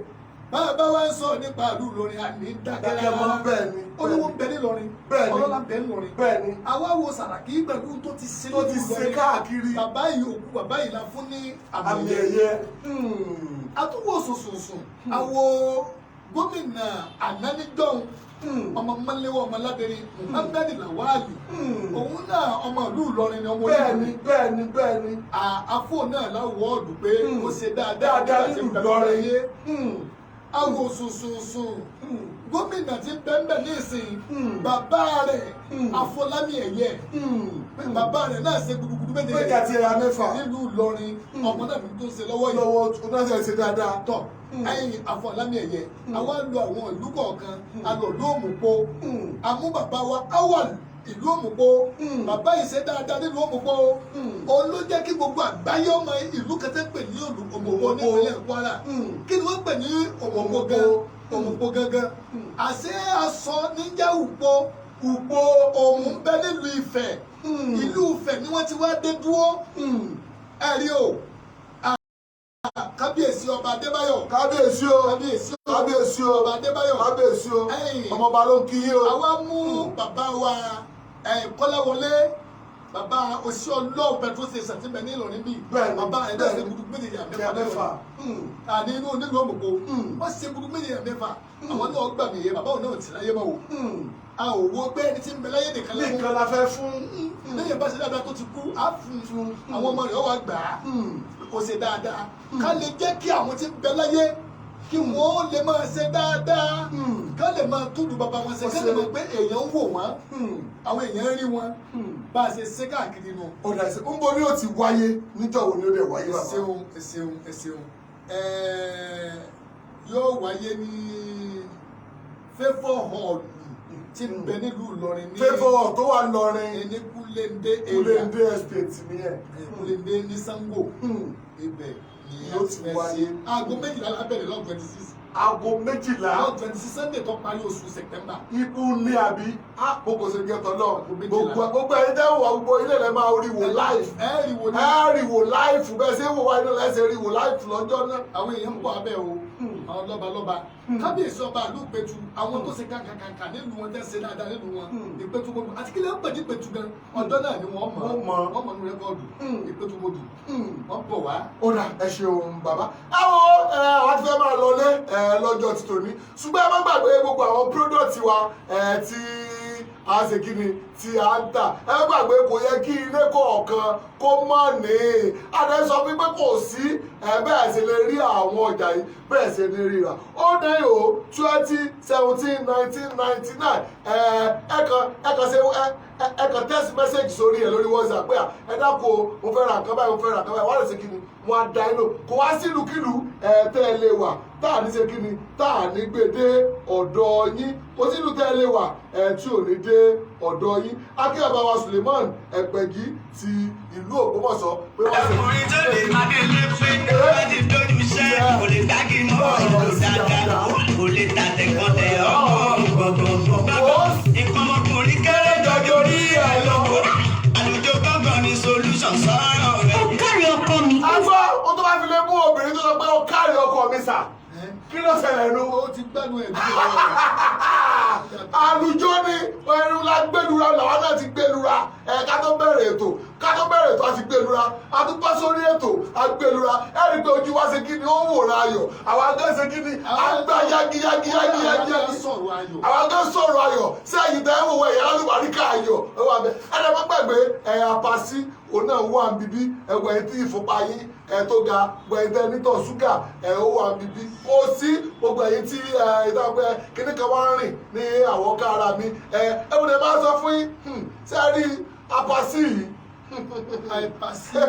bàbá wa ń sọ nípa ìlú Ìlọrin àní dákẹ́ rárá. Olówó ń bẹ nílọrin, ọlọ́lá ń bẹ nílọrin. Àwa wo Sàràkí pẹ̀lú tó ti ṣe tó ti ṣe káàkiri. Bàbá yìí, òkú bàbá yìí la fún ní àmì ẹ̀yẹ. Àtúwò sùnsùnsùn, àwo gómìnà ànánijọ́hún, ọmọ mọ́lẹ́wọ́, ọmọ ládẹ́rẹ́ Muhammed Lawali, òun náà ọmọ ìlú Ìlọrin ni, ọmọ onílù. Bẹ́ẹ̀ni bẹ́ẹ̀ni bẹ́ẹ̀ni. Àfọ náà láwọ̀ ọ̀dùn pé ó ṣe dáadáa nílùú Ìlọrin. Àwò sùnsùnsùn, gómìnà tí bẹ́ńbẹ́ ní ìsìn, bàbá rẹ̀ Afọlámi ẹ̀yẹ, bàbá rẹ̀ náà ṣe gudugudu méje méje àti ẹ̀yà mẹ́fà nílùú Ìlọrin. Ọmọ náà tó ń ṣe lọ́wọ́ yìí lọ́wọ́ tó náà ṣe dáadáa. Tọ̀ ẹ̀yìn Afọlámi ẹ̀yẹ, àwa lu àwọn ìlú kọ̀ọ̀kan, a lọ ìlú Òmùpó, àmú bàbá wa awal ìlú Òmùpó, bàbá yìí ṣe dáadáa nílùú Òmùpó. Òun ló jẹ́ kí gbogbo àgbáyé ọmọ ìlú kẹtẹ́ pè ní Òmùpó nípínlẹ̀ Kwara. Kí ni wọ́n pè ní Òmùpó gan? Òmùpó gangan, àṣé aṣọ níjà ùpó ùpó òun ń bẹ nílùú Ifẹ̀. Ìlú Ifẹ̀ ni wọ́n ti wá dé dúró. Ẹ̀rí o, kábíyèsí ọba Adébáyọ̀. Kábíyèsí o, kábíyèsí o, kábíyèsí o, ọba Adébáyọ̀, kábíyèsí o, ọmọọba ló ń kí yín o. Àwa mú bàbá wa Kọ́láwọlé, bàbá oṣù ọlọ́ọ̀ petrol station ti bẹ ní Ìlọrin bíi. Bàbá ẹ̀dá ṣe gudu méjèèjì àmẹ́fà àní inú nílùú Òmùpó, wọ́n ṣe gudu méjèèjì àmẹ́fà. Àwọn náà gbà mí yé, bàbá òun náà ti láyé mọ́ o. A ò wo pé ẹni tí ń bẹ láyé nìkan lẹ́mú nìkan la fẹ́ fún. Lẹ́yìn bá ṣe dáadáa tó ti kú, á fún àwọn ọmọ rẹ̀ wá gbà á. Ó ṣe dáadáa, ká lè jẹ́ kí àwọn tí ń bẹ láyé kí wọ́n lè máa ṣe dáadáa, ká lè máa túdú bàbá wọn ṣe, ká lè mọ̀ pé èèyàn ń wò wọ́n, àwọn èèyàn ń rí wọn, bá a ṣe ṣe káàkiri nu. Ọ̀dà ìṣe ń bo ni ó ti wáyé, níjọ́ wo ni ó dẹ̀ wáyé bàbá? Ẹ ṣeun, ẹ ṣeun, ẹ ṣeun. Yóò wáyé ní Favour Hall tí ń bẹ nílùú Ìlọrin ní Favour tó wà lọrin ní Kúlẹ̀ndé area. Kúlẹ̀ndé Estate nìyẹn. Kúlẹ̀ndé ní Sango, ibẹ̀ ni a Yóò ti ti fẹ́ wáyé. ṣe. Aago 12 lábẹ̀rẹ̀ lọ́ọ̀ 26. Aago 12. Lọ́ọ̀ 26, Sunday tó parí oṣù September. Ikú ní àbí gbogbo ṣe jẹ́ tọ́lọ́. Aago 12. Gbogbo ẹni tẹ́ wà, gbogbo ilé rẹ̀ máa rí wò live. Ẹ rí wo ní. Ẹ rí wò live, bẹ́ẹ̀ ṣe wò wá iná lẹ́sẹ̀ rí wò live lọ́jọ́ náà. Àwọn èèyàn ń bọ̀ abẹ́ o, àwọn lọ́balọ́ba, kábíyèsí ọba ìlú Ìpẹ̀tù, àwọn tó ṣe kàkàkàkà nílùú wọn, tẹ́ ṣe dáadáa nílùú wọn, Ìpẹ̀tù gbogbo àti kílẹ̀ ń pè ní Ìpẹ̀tù gan, ọjọ́ náà ni wọ́n mọ̀. Wọ́n mọ̀. Wọ́n mọ̀ ní record Ìpẹ̀tù modù, wọ́n bọ̀ wá. Ó dà, ẹ ṣeun bàbá. Ẹ wo ẹ, àwọn ti fẹ́ máa lọlé ẹ lọ́jọ́ ti tòní, ṣùgbọ́n ẹ má gbàgbé gbogbo àwọn product wa ẹ tí a ṣe kí ni tí a ń tà. Ẹ má gbàgbé, kò yẹ kí ilé kọ̀ọ̀kan kó má ní. Adé sọ fún pé kò sí ẹ bẹ́ẹ̀ ṣe lè rí àwọn ọjà yìí, bẹ́ẹ̀ ṣe lè ríra. Ó ní o 20 17 19 99. Ẹ ẹ kàn ṣe ẹ kàn text message sórí ẹ lórí WhatsApp pé ẹ dákun o, mo fẹ́ ra nǹkan báyìí, mo fẹ́ ra nǹkan báyìí. Wọ́n lè ṣe kí ni, wọ́n á da inú kò wá sílùkìlù ẹ tẹ́ ẹ lè wà tá à ní ṣe kí ni tá à ní gbé dé ọ̀dọ̀ yín. Kò sílùú tẹ́ ẹ lè wà ẹ tí ò ní dé ọ̀dọ̀ yín. Akíyàbá wa Suleiman Ẹgbẹ̀gí ti ìlú Ògbómọ̀ṣọ́ pé wọ́n ṣe. Ọkùnrin tó ní adélé pé bá ti dojú iṣẹ́, kò lè gbági mọ́ ìlú dáadáa, kò lè tàtẹ̀kọ́tẹ̀ ọmọ gbọ̀ngbọ̀ngbọ̀n. Nǹkan ọmọkùnrin kéré jọjọ rí ẹ lọ. Àlùjọ gángan ni solution sọ̀rọ̀ rẹ̀. Ó kárí ọkọ mi. Agbọ́ ó tó bá fi lè mú obìnrin tó sọ pé ó kárí ọkọ mi sà, kí ló ṣẹlẹ̀ nu? Ó ti gbádùn ẹ̀ bí ọ̀rọ̀. Àlùjọ ni ẹrú la gbẹlura, làwọn náà ti gbẹlura ẹ. Ká tó bẹ̀rẹ̀ ètò, ká tó bẹ̀rẹ̀ ètò, a ti gbẹlura, a tún bọ́ sórí ètò, a gbẹlura. Ẹ rí i pé ojú wa ṣe kí ni, ó ń wòran ayọ̀. Àwọn akẹ́ ṣe kí ni, a ń gbá yági yági yági yági yági. Sọ̀rọ̀ ayọ̀. Àwọn akẹ́ sọ̀rọ̀ ayọ̀ sí ẹ̀yìn tẹ́ ẹ̀ wò wọ ẹ̀yà alùbáríkà ayọ̀ ẹ wà bẹ́ẹ̀. Ẹ dẹ̀ má gbàgbé ẹ̀ apasi, òun náà wà ń bíbí. Ẹ̀wọ̀ ẹ̀ tí ìfúnpá yín ẹ̀ tó ga, gbogbo ẹ̀yin tẹ́ nítọ̀ ṣúgà ẹ̀ ó wà ń bíbí. Kò sí gbogbo ẹ̀yin tí ẹ̀ ìtàgbẹ́ kíní kan wá ń rìn ní àwọn ká ara mi ẹ̀ ẹ̀ mo lè máa sọ fún yín. Ṣé ẹ rí apasi yìí? Àìpàsí.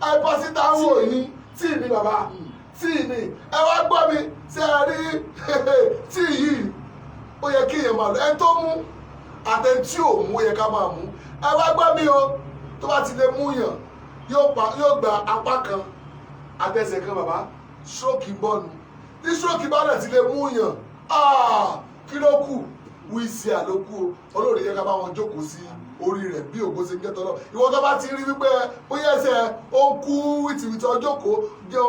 Àìpàsí tá a wò yìí, tíì ni bàbá, tíì ni. Ẹ wá gbọ́ mi, ṣé ẹ rí tíì yìí? Ó yẹ kí èèyàn máa lọ. Ẹni tó mú àtẹni tí ò mú, ó yẹ ká máa mú. Ẹ wá gbọ́ mi o, tó bá ti lè mú yàn, yóò pa, yóò gba apá kan àtẹsẹ̀ kan. Bàbá, stroke bọ́nu. Tí stroke bá dẹ̀ ti lè mú yàn, ah, kí ló kù? Wíṣí àlókù o. Olórí yẹ ká bá wọn jókòó sí orí rẹ̀ bí ògo ṣe ń jẹ́ tọ́lọ́. Ìwọ tó bá ti rí wípé bóyá ẹsẹ̀ ó ń kú wìtìwìtì, ọjọ́ kó jẹ́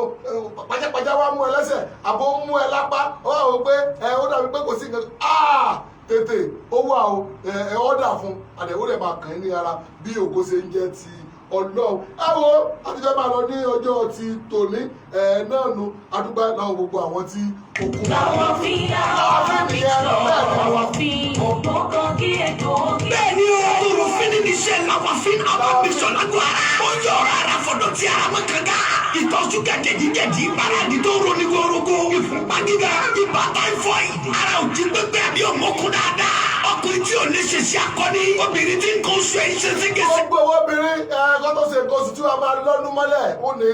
pajápajá wá mú ẹ lẹ́sẹ̀ àbó ń mú ẹ lápá, ó wà wò pé ẹ ó dàbí pé kò sí nǹkan, ah, tètè ó wà o. Ẹ ọ́dà fún àdẹ̀wò rẹ̀ máa kàn ín ní ara bí ògo ṣe ń jẹ́ ti Ọlọ́run. Ẹ wo, àtijọ́ máa lọ ní ọjọ́ ti tòní ẹ náà nu. Adúgbò náà, gbogbo àwọn tí ó kú. Làwọn fi àwọn mi làwọn fi òpó kan kí ètò kí. Bẹ́ẹ̀ni o, torofin ní iṣẹ́ lawafin herbal mixture lágbo ara. Ó yọ ọ̀rọ̀ ara fọ̀dọ̀ tí ara mọ́ kanga. Ìtọ̀ ṣúgà, jẹ̀díjẹ̀dí, ìbàràdì tó roni gorogo, ìfúnpá gíga, ibà typhoid, ara ò jí pépé àbí òmókun dáadáa. Ọkùnrin tí ò lè ṣe sí akọni, obìnrin tí nǹkan oṣù ẹ̀ ń ṣe ségesè. Gbogbo owó obìnrin ẹ kó tó ṣe nǹkan oṣù tí wàá máa lọ́nu mọ́lẹ̀, ó ní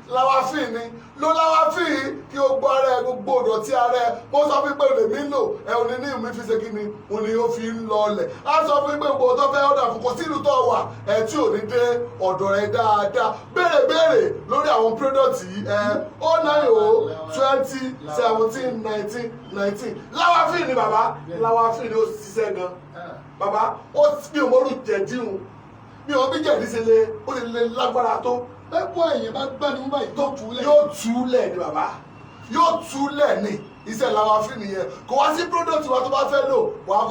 lawafin ni ló lawafin kí o gbọ́ ara ẹ, gbogbo ìdọ̀tí ara ẹ. Mo sọ fún pé lèmi ń lò ẹ ò ní ní ìmí fi ṣe kí ni, òun ni ó fi ń lọ ọlẹ̀. Á sọ fún pé gbogbo tó fẹ́ ọ̀dà fún, kò sí ìlú tó wà ẹ tí ò ní dé ọ̀dọ̀ rẹ dáadáa. Béèrè béèrè lórí àwọn product yìí ẹ ó 9 o 20 17 19 19. Lawafin ni bàbá, lawafin ni ó ṣiṣẹ́ gan bàbá. Ó bí òmòrú jẹ̀díhun bí wọn bí jẹ̀dí ṣe lé, ó lè lè lágbára tó. Pẹ́pọ̀ èèyàn bá gbani mú báyìí tó túlẹ̀. Yóò túlẹ̀ ni bàbá, yóò túlẹ̀ ni. Iṣẹ́ lawafin nìyẹn. Kò wá sí product wa tó bá fẹ́ lò, wàá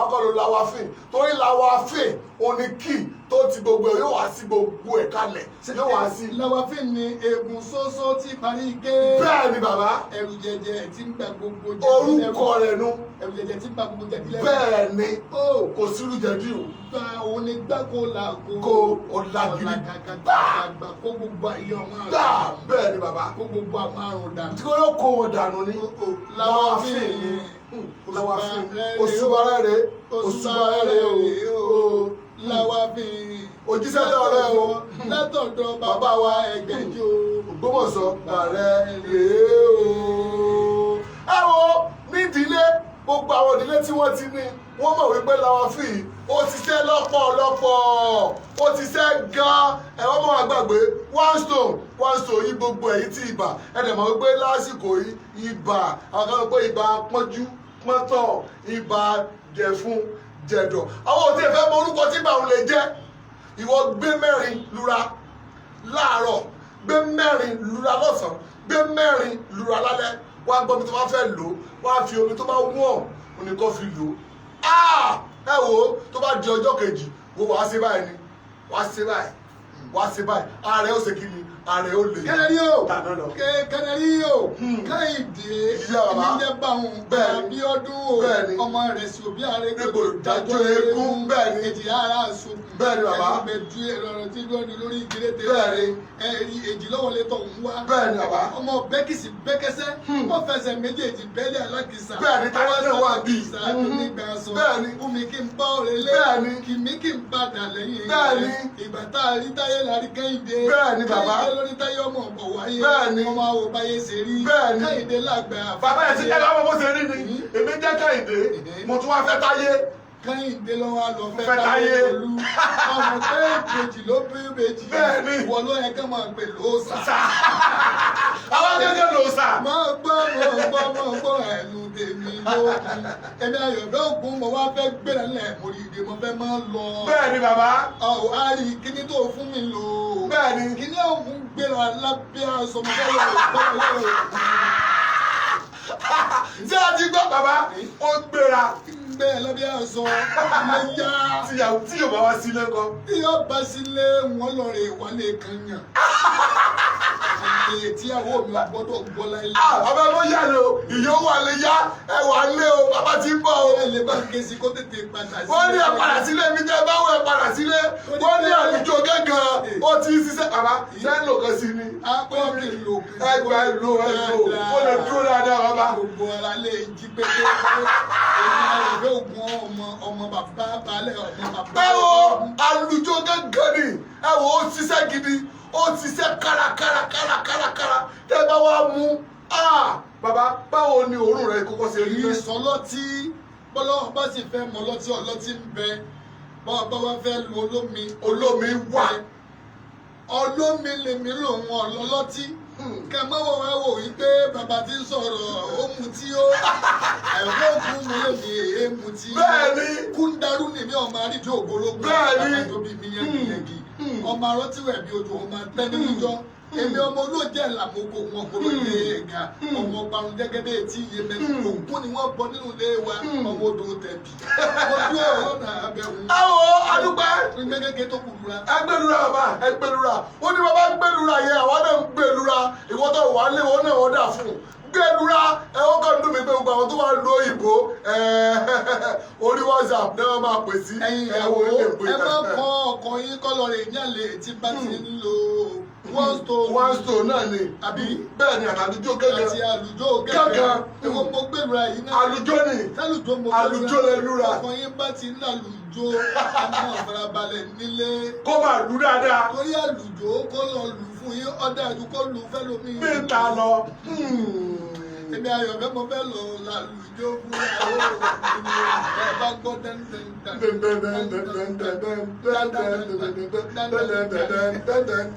kọ́ lo lawafin, torí lawafin òní key tó ti gbogbo ẹ̀, yóò wá sí gbogbo ẹ̀ kalẹ̀, yóò wá sí. Lawafin ni eegun ṣoṣo tí parí gé. Bẹ́ẹ̀ ni bàbá. Ẹrù jẹjẹ tí ń gba gbogbo jẹ̀dí. Orúkọ rẹ̀ nu. Ẹrù jẹjẹ tí ń gba gbogbo jẹ̀dí lẹ́rù. Bẹ́ẹ̀ ni. Ó kò sírú jẹ̀dí o. Gba òun ni gbáko làkó. Kó ọ̀làgìrì. Ọ̀làgàgàgbà kó gbogbo ayé ọmọ àrùn. Gbà bẹ́ẹ̀ ni bàbá. Kó gbogbo àwọn àrùn dànù. Tí yóò kó wọn dànù ni. Lawafin ni, lawafin. Òṣùbà rẹ̀, òṣùbà rẹ̀ o. Lawafin. Òjíṣẹ́ tẹ́ ọ̀rẹ́ o. Látọ̀dọ̀ bàbá wa Ẹgbẹ̀jì o. Ògbómọ̀ṣọ́ ààrẹ rèé o. Ẹ wo, nídìílé, gbogbo àwọn ìdílé tí wọ́n ti ní, wọ́n mọ̀ wípé Lawafin ó ti ṣe lọ́pọ̀lọpọ̀, ó ti ṣe gan-an. Ẹ̀wọ́n mọ̀ wá gbàgbé one stone, one stone yìí, gbogbo èyí tí ibà ẹ̀dẹ̀ mọ̀ wípé lásìkò yìí, ibà, àwọn kan sọ pé ibà pọ́njú pọ́ntọ̀, ibà jẹ̀fun jẹ̀dọ̀, àwọn ò tí ì fẹ́ mọ orúkọ tí ibà òun lè jẹ́. Ìwọ gbé mẹ́rin lura láàárọ̀, gbé mẹ́rin lura lọ́sàn-án, gbé mẹ́rin lura lálẹ́. Wá gbọ́ mi, tó bá fẹ́ lò ó, wá fi omi tó bá wọ̀n òní kó fi lò ó. Ẹ wo, tó bá di ọjọ́ kejì, wo, wàá ṣe báyìí ni, wàá ṣe báyìí, wàá ṣe báyìí. Ààrẹ ó ṣe kí ni? Ààrẹ ó lè. Kẹnẹrí o. Tàná lọ. Kẹnẹrí o, Kẹ́hìndé. Ìyá bàbá. Èmi jẹ́ báwọn. Bẹ́ẹ̀ni. Abíọ́dún o. Bẹ́ẹ̀ni. Ọmọ rẹ̀ sí òbí ààrẹ. Níbo dájọ́ eégún, bẹ́ẹ̀ni. Èjì ara sokùn. Bẹ́ẹ̀ni, bàbá. Ẹnu ẹ̀rọ tí lóni lórí ìgérètè. Bẹ́ẹ̀ni. Ẹ̀rí èjì lọ́wọ́ lè tọ̀ ń wá. Bẹ́ẹ̀ni, bàbá. Ọmọ bẹ́kìsì bẹ́kẹsẹ́. Wọ́n fẹsẹ̀ méjèèjì bẹ́lẹ̀ alákìsà. Bẹ́ẹ̀ni, táwọn náà wà bí. Nígbà sọ. Bẹ́ẹ̀ni. Fún mi kí n bá ọ̀rẹ́ lé. Bẹ́ẹ̀ni. Kì mí kí n padà lẹ́yìn. Bẹ́ẹ̀ni. Ìgbà tá a rí táyé la rí Kẹ́hìndé. Bẹ́ẹ̀ni, bàbá. Kẹ́hìndé lórí táyé ọmọ ọ̀bọ̀ wáyé. Bẹ́ẹ̀ni. Ọmọ àwò báyé ṣe rí. Bẹ́ẹ̀ni. Kẹ́hìndé làgbà. Bàbá ẹ̀ ti ẹ lọ́wọ́ bó ṣe rí ni. Èmi jẹ́ Kẹ́hìndé, mo tún wá fẹ́ Táyé. Kẹ́hìndé lọ́wọ́ lọ fẹ́ Fẹ́ Táyé. Táyé olú. Ọmọ pé ìbejì ló bí ìbejì. Bẹ́ẹ̀ni. Ìwọ ló yẹ ká máa pè lóòsà. Àwọn gẹ́gẹ́ ló sà. Máa gbọ́, máa gbọ́, máa gbọ́, ẹnu tèmi lókun. Èmi Ayọ̀dọ́ Ògún, mo wá fẹ́ gbéra lẹ̀, mo rí ìdè, mo fẹ́ máa lọ. Bẹ́ẹ̀ni, bàbá. Ọ̀ á rí kíní tó fún mi lò. Bẹ́ẹ̀ni. Kíní ọ̀hún gbéra lábẹ́ aṣọ, mo fẹ́ lọ bọ́ lọ́wọ́. Tí a ti gbọ́, bàbá, ó gbéra. Gbé lábẹ́ aṣọ lè yá. Tíyàwó tí yóò bá wá sílé kọ́? Tí yóò bá sílé, wọn lọ rè wálé kan yàn. Àlè tíyàwó mi ò gbọ́dọ̀ gbọ́ láyé. Ah, bàbá, ló yà lò ìyó wà lè yá, ẹ wà lé o, bàbá ti ń bọ̀ o. Ẹ lè bá ń ké sí kó tètè padà sí. Wọ́n ní ẹ padà sílé mi, jẹ́ báwo, ẹ padà sílé. Wọ́n ní àlùjọ gángan ó ti ń ṣiṣẹ́. Bàbá, ṣé ń lò kan sí ni? Apá mi lò. Ẹ gbà, ẹ lò, ẹ lò, ó lè dúró dáadáa, bàbá. Gbogbo ara lè jí pépé. Èmi Ayọ̀dọ́ Ògún, ọmọ ọmọ bàbá balẹ̀, ọmọ bàbá. Ẹ wo, àlùjọ gángan ni. Ẹ wo, ó ṣiṣẹ́ gidi, ó ṣiṣẹ́ kárakára kárakára. Tẹ́ bá wá mú, ah, bàbá, báwo ni òórùn rẹ̀ kọ́kọ́ ṣe rí? Kì í sọ lọ́tí. Bọ́lá bá sì fẹ́ mọ lọ́tí, ọlọ́tí ń bẹ. Bọ́ bá wá fẹ́ lu olómi. Olómi wà. Olómi lèmi lòun ọlọ́lọ́tí. Kẹ mọ́ wọ́n wá wò wípé bàbá tí ń sọ̀rọ̀ ó mutí ó. Àyọ̀kọ́ òkú mu lèmi èé mutí. Bẹ́ẹ̀ni. Kúndarú ni mi, ọmọ àrídìí ògbólógbò. Bẹ́ẹ̀ni. Bàbá tó bí mi yẹ́giyẹ́gi. Ọmọ arọ́tíwẹ̀ bí ojú, ọmọ atẹ́nirújọ́. Èmi ọmọ olóòjẹ́ làmókò wọn kúrò ilé ẹ̀ga. Ọmọ parun jẹ́gẹ́dẹ́ etí iye mẹ́rin. Ògún ni wọ́n bọ nínú ilé wa. Ọmọ odò tẹ̀bí. Mo dúró ọ̀nà abẹ́hùn. Ẹ wo, adúpẹ́. Gbẹ́gẹ́gẹ́ tó kù lura. Ẹgbẹ́lura, bàbá, ẹgbẹ́lura. Ó ní bàbá gbẹ́lura yẹn, àwọn náà ń gbẹ́lura. Ìwọ tó wà lé wọn náà, wọ́n dà fún un gbẹ́lura. Ẹ ó kàn dùn mí pé gbogbo àwọn tó wà lọ òyìnbó orí WhatsApp náà wọ́n máa pè sí. Ẹ̀yin ẹ ìyàwó, wo ilé ìpè. ẹ má kọ́ ọkọ yín kọ́lọ́ rẹ̀ yálè tí bá ti ń lo one stone. One stone náà ni. Àbí? Bẹ́ẹ̀ ni, àtàlùjọ gángan. Àti àlùjọ gángan. gángan. Èwo mo gbẹlura yìí náà? Àlùjọ ni. Sálùjọ mo. Àlùjọ lẹ lura. Ọkọ yín bá ti ń làlùjọ, ẹ máa farabalẹ̀ nílé. Kó máa lù dáadáa. Torí àlùjọ kó lọ lù fún yín ọ̀dà àjù kó lù fẹ́lómi. Bí n ta lọ. Èmi Ayọ̀fẹ́, mo fẹ́ lọ làlùjọ fún ìyàwó mi. Ẹ bá gbọ́ dẹ́ndẹ́ndẹ́n.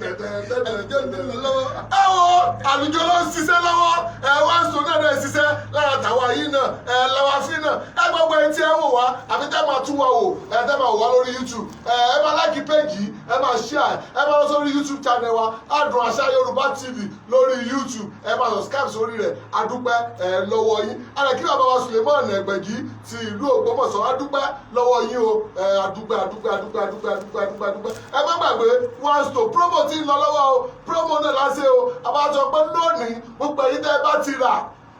Àlùjọ ń lọ lọ́wọ́. Ẹ wo, àlùjọ ló ń ṣiṣẹ́ lọ́wọ́. Ẹ wá ń sùn náà náà ṣiṣẹ́ lára tàwa yìí náà, ẹ Lawafin náà. Ẹ gbogbo ẹni tí ẹ wò wá àbí tẹ́ máa tún wa wò, ẹ tẹ́ máa wò wá lórí YouTube, ẹ máa like page yìí, ẹ máa share, ẹ máa lọ sórí YouTube channel wa, Adùn Àṣà Yorùbá TV lórí YouTube, ẹ máa subscribe sórí rẹ̀. Adúpẹ́ ẹ lọ́wọ́ yín. Alẹ́ kí bàbá wa Suleiman Ẹgbẹ̀jì ti ìlú Ògbómọ̀ṣọ́, adúpẹ́ lọ́wọ́ yín o. Ẹ adúpẹ́, adúpẹ́, adúpẹ́, adúpẹ́, adúpẹ́, adúpẹ́, adúpẹ́. Ẹ má gbàgbé one stone promo tí ń lọ lọ́wọ́ o. Promo náà láṣẹ o. Àbájọ pé lónìí, gbogbo èyí tẹ́ ẹ bá ti rà,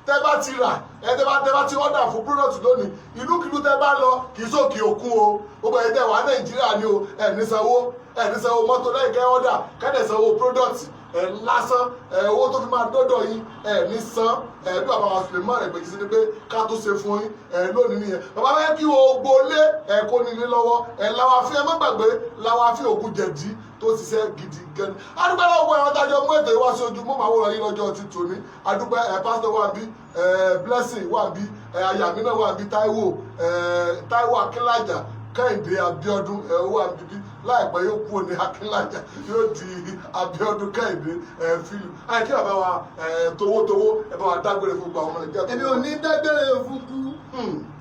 tẹ́ bá ti order fún product lónìí, ìlúkìlú tẹ́ bá lọ, kì í sókè òkun o, gbogbo èyí tẹ́ wà Nàìjíríà ni o, ẹ ní sanwó, ẹ ní sanwó mọ́tò lẹ́yìn kẹ́ order, kẹ́dẹ̀ sanwó product. Ẹ lásán ẹ, owó tó fi máa dọ́dọ̀ yín ẹ ní san. Ẹ bí bàbá wa Suleiman Ẹgbẹ̀jì sí ni pé ká tó ṣe fún yín ẹ lónìí nìyẹn. Bàbá fẹ́ kí gbogbo lé ẹ kó nílé lọ́wọ́ ẹ. Làwàfin, ẹ má gbàgbé làwàfin ògùn jẹ̀dí tó ṣiṣẹ́ gidi gan. Adúpẹ́ lọ́wọ́ àwọn tájọ mú ètò ìwá sí ojú mọ́ màwòrán yín lọ́jọ́ ti tòní. Adúpẹ́ ẹ, pásítọ̀ wà bí, ẹ Blessing wà bí, ẹ ayàmí náà wà bí, Táíwò, ẹ Táíwò Akínlájà, Kẹ́hìndé Abíọ́dún ẹ wà bíbí. Láìpẹ́ yóò kúrò ní Akínlájà, yóò di Abíọ́dún Kẹ́hìndé ẹ fílù. Àyè kí bàbá wa ẹ towótowó, ẹ bá wa dágbére fún gbogbo àwọn ọmọ Nàìjíríà tó Èmi ò ní dágbére fún kú.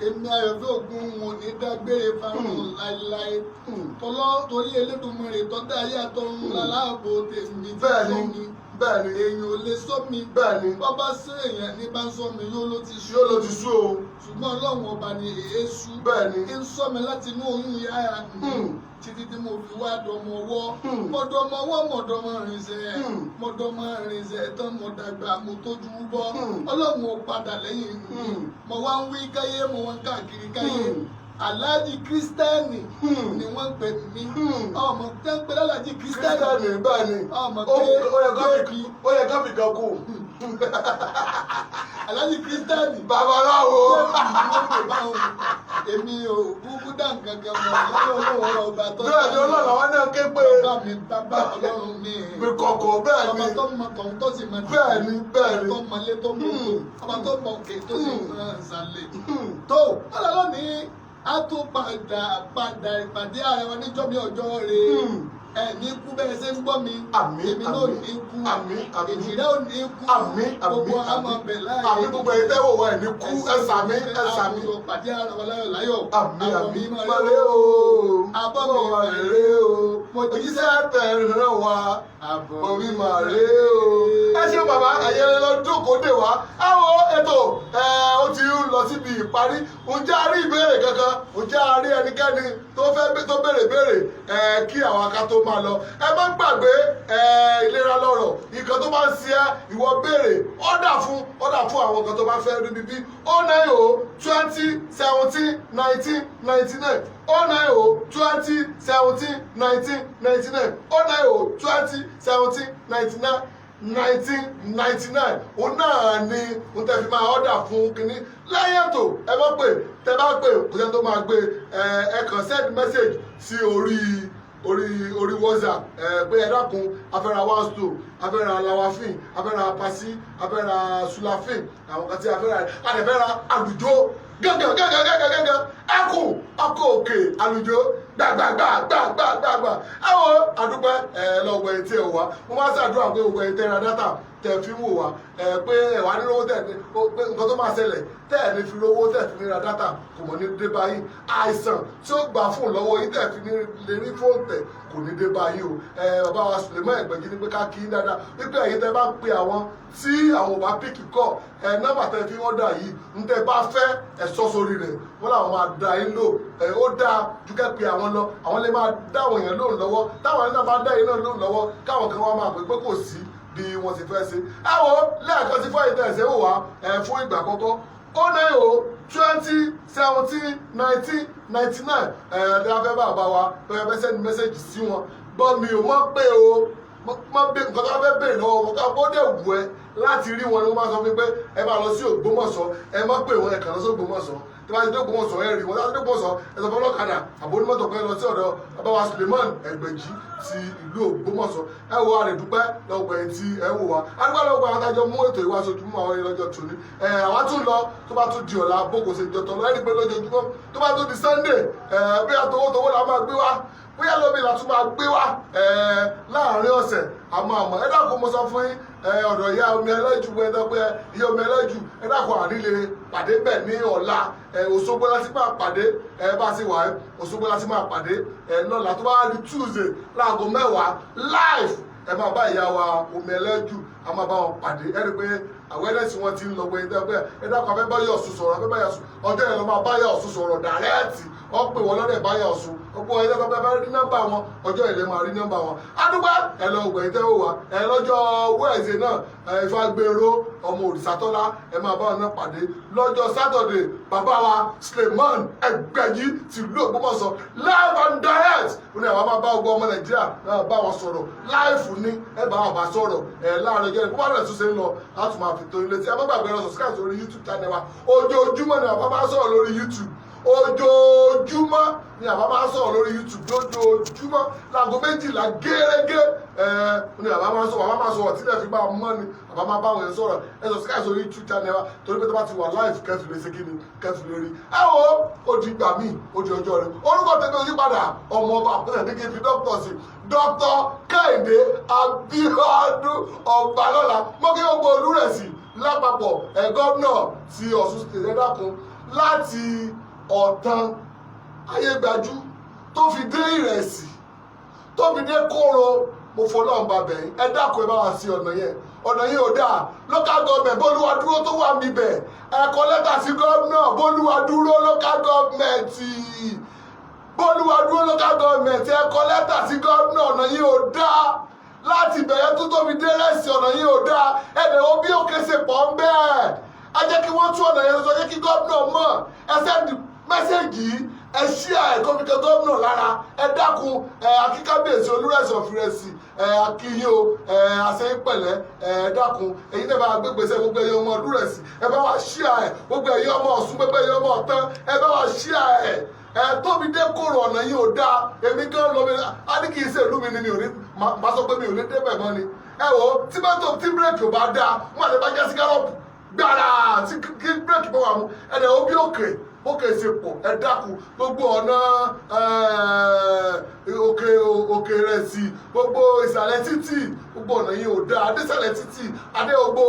Èmi Ayọ̀fẹ́ Ògùn ò ní dágbére fáwọn láéláé. Tọ́lọ́ torí Elédùmarè tó dá ayé àtọ̀run láláàbò tèmi tí sọ mi. Èèyàn ò lè sọ mi. Bọ́bá sí èèyàn ní bá ń sọ mi, yóò ló ti sú. Yóò ló ti sú o. Ṣùgbọ́n Ọlọ́run Ọba ni èésú. Ń sọ mi láti inú oyún ìyá mi títí tí mo fi wá dọmọ ọwọ́. Mo dọmọ ọwọ́, mo dọmọ rìnsẹ̀. Mo dọmọ rìnsẹ̀ tán, mo dàgbà, mo tójú bọ́. Ọlọ́run ò padà lẹ́yìn mi. Mo wá ń wí káyé, mo wá ń káàkiri káyé. Aláàjì Kírísítẹ́nì ni wọ́n ń pè mí. Ọmọ tẹ́ ń pè lálàjì Kírísítẹ́nì. Kírísítẹ́nì, bẹ́ẹ̀ ni. Ọmọ Ó pé ó yẹ ká fi ó yẹ ká fi kan kù. Aláàjì Kírísítẹ́nì. Babaláwo. Èmi ò kúkú dá nǹkan kan mọ̀ lọ́wọ́ Ọlọ́run Ọba tó Bẹ́ẹ̀ ni, Ọlọ́run àwọn náà ké pé. Bàbá mi, bàbá Ọlọ́run mi. Pé kọ̀kọ̀, bẹ́ẹ̀ ni. Ọba tó mọ tọ̀hún tó sì mọ tìhún. Bẹ́ẹ̀ ni, bẹ́ẹ̀ ni. Ọba tó mọ ilé tó mọ òkè. Ọba tó mọ òkè tó sì mọ ìsàlẹ̀. Tó ọ̀là lónìí, a tún padà padà ìpàdé ara wa níjọ́ mi ọjọ́ rẹ̀. Ẹ ní kú bẹ́ẹ̀ ṣe ń gbọ́ mi. Àmín. Èmi náà ò ní kú. Àmín, àmín. Èjìrẹ́ ò ní kú. Àmín, àmín. Gbogbo àmọ̀ bẹ̀ láàyè. Àmín, gbogbo ẹ̀yin tẹ́wọ̀ wá ẹ̀ ní kú. Ẹ ṣàmín, ẹ ṣàmín. Àmín, pàdé ara wa láyọ̀ láyọ̀. Àmín. Àbọ̀ mi Àmín. máa Mọ̀lẹ́ o. Àbọ̀ Bọ̀ mi wá máa rèé o. Mo Òjíṣẹ́ tẹ̀ràn wa. Àbọ̀ mi máa rèé o. Ẹ ṣe bàbá, ẹ̀yẹ lọ jókòó dè wá. Ẹ wo ètò ẹ, ó ti ń lọ síbi ìparí. Ǹjẹ́ a rí ìbéèrè kankan? Ǹjẹ́ a rí ẹnikẹ́ni tó fẹ́ tó béèrè béèrè ẹ kí àwọn aká tó máa lọ? Ẹ má gbàgbé ẹ, ìlera lọ́rọ̀. Nǹkan tó bá ń ṣe ẹ́, ìwọ béèrè, ọ̀dà fún àwọn nǹkan tó bá fẹ́ rí bíbí. 090 20 17 19 99, 090 20 17 19 99, 090 20 17 99 19 99. Òun náà ni òun tẹ́ fi máa ọ̀dà fún kínní lẹ́yìn ètò. Ẹ má pè, tẹ́ bá pè, kò sẹ́ni tó máa gbé ẹ. Ẹ kàn send message sí orí WhatsApp ẹ pé ẹ dákun, afẹ́ra one stone, afẹ́ra lawafin, afẹ́ra pasi, afẹ́ra sulafin, àwọn kan tí afẹ́ra, àdẹ̀fẹ́ra àlùjọ gángan gángan gángan gángan, ẹkùn ọkọ̀ òkè àlùjọ gbàgbàgbàgbàgbàgbà. Ẹ wo, àdúpẹ́ ẹ lọ́gbọ̀ ẹ̀ tí ẹ wá. Mo máa ń ṣàdúrà pé gbogbo ẹ̀ tẹ́ ra data tẹ́ fi ń wò wá ẹ, pé ẹ wà ní lówó tẹ́ pé nǹkan tó máa ṣẹlẹ̀ tẹ́ ẹ̀ ní fi lówó tẹ́ fi ní ra data kò mọ̀ ní dé báyìí. Àìsàn tí ó gbà fóònù lọ́wọ́ yín tẹ́ fi ní lè rí fóònù tẹ̀ kò ní dé báyìí o. Ẹ bàbá wa Suleiman Ẹgbẹ̀jì ní pé ká kí í dáadáa wípé ẹ̀yin tẹ́ bá ń pe àwọn tí àwọn ò bá pick call ẹ, nọ́mbà tẹ́ fi wọ́n dà yìí ń tẹ́ bá fẹ́ ẹ sọ sórí rẹ̀, wọ́n làwọn máa da yín lò. Ẹ ó dáa ju kẹ́ pe àwọn lọ, àwọn lè máa dá àwọn èèyàn lóhùn lọ́wọ́. Táwọn náà bá dá yín náà lóhùn lọ́wọ́, káwọn kan wá máa pè pé kò sí bí wọ́n ti fẹ́ ṣe. Ẹ wo, lẹ́ẹ̀kan sí fún ìtẹ̀ ẹ̀sẹ̀ wò wá ẹ fún ìgbà àkọ́kọ́, 090 20 17 19 99. Ẹ ẹ fẹ́ bá wa fẹ́ fẹ́ send message sí wọn, gbọ́ mi ò mọ̀ pé o mọ bí nǹkan tó bá fẹ́ béèrè lọ́wọ́ wọn ká bó dẹ̀ wù ẹ́ láti rí wọn ni wọ́n máa sọ fún mi pé ẹ máa lọ sí Ògbómọ̀ṣọ́. Ẹ má pè wọ́n, ẹ kàn lọ sí Ògbómọ̀ṣọ́. Tí wọ́n ti dé Ògbómọ̀ṣọ́, ẹ rí wọn. Tí wọ́n ti dé Ògbómọ̀ṣọ́, ẹ sọ fún ọlọ́kadà àbò onímọ̀tò pé ẹ lọ sí ọ̀dọ̀ bàbá wa Suleiman Ẹgbẹ̀jì ti ìlú Ògbómọ̀ṣọ́. Ẹ wo, àrèdúpẹ́ lọ́gbọ̀ ẹ̀ tí ẹ wò wá. Adúpẹ́ lọ́gbọ̀ àwọn adájọ́ mú ètò ìwà aṣojú mú àwọn ìlọ́jọ́ tòní. Ẹ àwa tún lọ, tó bá tún di ọ̀la, bókò ṣe jọtọ̀ lọ, ẹni pé lójoojúmọ́ tó bá tún di Sunday, ẹ bí àtọwọ́tọwọ́ la máa gbé wá, bóyá lómi la tún máa gbé wá ẹ láàrin ọ̀sẹ̀. Àmọ́ àmọ́ ẹ dákun, mo sọ fún yín ẹ, ọ̀dọ̀ ìyá omi ẹlẹ́jù, ẹ dákun, ìyá omi ẹlẹ́jù, ẹ dákun, àrílé pàdé bẹ̀ ní ọ̀la. Ẹ Òṣogbo láti máa pàdé. Ẹ bá ti wà, ẹ Òṣogbo láti máa pàdé ẹ lọ́la. Tó bá di Tuesday láago 10 live, ẹ máa bá ìyá wa omi ẹlẹ́jù, a máa bá wọn pàdé. Ẹ rí i pé awareness wọn ti ń lọ gbẹ̀yìn tẹ́ pé ẹ dákun, afẹ́ bá yọ̀ ọ̀sùn sọ̀rọ̀, afẹ́ bá yọ̀ ọ̀sùn, ọjọ́ yẹn lọ máa bá yọ̀ ọ̀sùn sọ̀rọ̀ direct. Wọ́n pè wọ́n lọ́dẹ̀ bá yọ̀ ọ̀sùn. Gbogbo ẹ̀ tẹ́ bá rí nọ́mbà wọn, ọjọ́ yẹn lè máa rí nọ́mbà wọn. Adúgbò ẹ lọ gbẹ̀yìn tẹ́ wò wá ẹ lọ́jọ́ Wednesday náà. Ifágbéró ọmọ Òrìṣàtọ́lá, ẹ máa bá wọn náà pàdé lọ́jọ́ Saturday. Bàbá wa Suleiman Ẹgbẹ̀jì tìlú Ògbómọ̀ṣọ́, live and direct, ó ní àwọn máa bá ọgbọ́n ọmọ Nàìjíríà náà bá wọn sọ̀rọ̀ live ní ẹ bá wọn bá sọ̀rọ̀ ẹ láàrin ọjọ́ ìbí. Wọ́n rẹ̀ tún ṣe ń lọ láti máa fi tó ilé tí ẹ má gbàgbé lọ subscribe sórí YouTube channel wa. Ojoojúmọ́ ni bàbá máa sọ̀rọ̀ lórí YouTube. Ojoojúmọ́ ni àbá máa sọ̀rọ̀ lórí YouTube, lójoojúmọ́ láago 12 gẹ́gẹ́ ẹ ní àbá máa sọ̀rọ̀. Bàbá máa sọ̀rọ̀ tílẹ̀ fi máa mọ́ ni bàbá máa bá àwọn yẹn sọ̀rọ̀. Ẹ subscribe sórí YouTube channel wa, torí pé tó bá ti wà live, kẹ́fì lè ṣe kí ni, kẹ́fì lè rí. Ẹ wo, ó di ìgbà míì, ó di ọjọ́ rẹ. Orúkọ tèmi ò yí padà, ọmọ ọba àpẹẹrẹ ní kí n fi dókítà sí, Dr. Kẹ́hìndé Abíọ́dún Ọbalọ́lá. Mo kí gbogbo Olúrẹ̀sì lápapọ̀. Ẹ̀ gómìnà ti Ọ̀ṣun State, ẹ dákun, láti Ọ̀tàn Ayégbájú tó fi dé Ìrẹsì, tó fi dé Kóró, mo fọlọ́run bá bẹ̀ yín, ẹ dákun, ẹ bá wa sí ọ̀nà yẹn. Ọ̀nà yẹn ò dáa. Local government Bólúwa Dúró tó wà níbẹ̀, ẹ kọ lẹ́tà sí gómìnà. Bólúwa Dúró local government, Bólúwa Dúró local government, ẹ kọ lẹ́tà sí gómìnà. Ọ̀nà yẹn ò dáa. Láti bẹ̀rẹ̀ tó tóbi dé Rẹ̀sì, ọ̀nà yẹn ò dáa. Ẹ̀dẹ̀ wo bí òkè ṣe pọ̀ ń bẹ́ẹ̀. Ẹ jẹ́ kí wọ́n tún ọ̀nà yẹn sọ, jẹ́ kí gómìnà mọ̀. Ẹ send message yìí, ẹ ṣí ẹ kó fi kan gómìnà lára. Ẹ dákun, ẹ akíkábíyèsí Olúrẹ̀sì ọ̀fìrẹsì, ẹ akíyín o, ẹ àṣeyín pẹ̀lẹ́. Ẹ dákun, èyí náà bá gbégbèsè. Gbogbo ẹ̀yin ọmọ Olúrẹ̀sì, ẹ bá wa ṣí ẹ. Gbogbo ẹ̀yin ọmọ Ọ̀ṣun, gbogbo ẹ̀yin ọmọ Ọ̀tán, ẹ bá wa ṣí ẹ. Ẹ tóbi dé Kóró, ọ̀nà yìí ò dáa. Èmi gan lọ mi á ní kì í ṣe ìlú mi ni mi ò ní má sọ pé mi ò ní débẹ̀ mọ́ ni. Ẹ wo, tí mọ́tò tí bírèkì ò bá dáa, wọ́n àti bá jẹ́ sí gallop gbàrà tí kí bírèkì bá wà mú. Ẹ̀dẹ̀ ó bí òkè òkè ṣe pọ̀. Ẹ dákun, gbogbo ọ̀nà òkè òkè rẹ̀ sí, gbogbo ìsàlẹ̀ títì, gbogbo ọ̀nà yìí ò dáa. Adésàlẹ̀ títì, adé gbogbo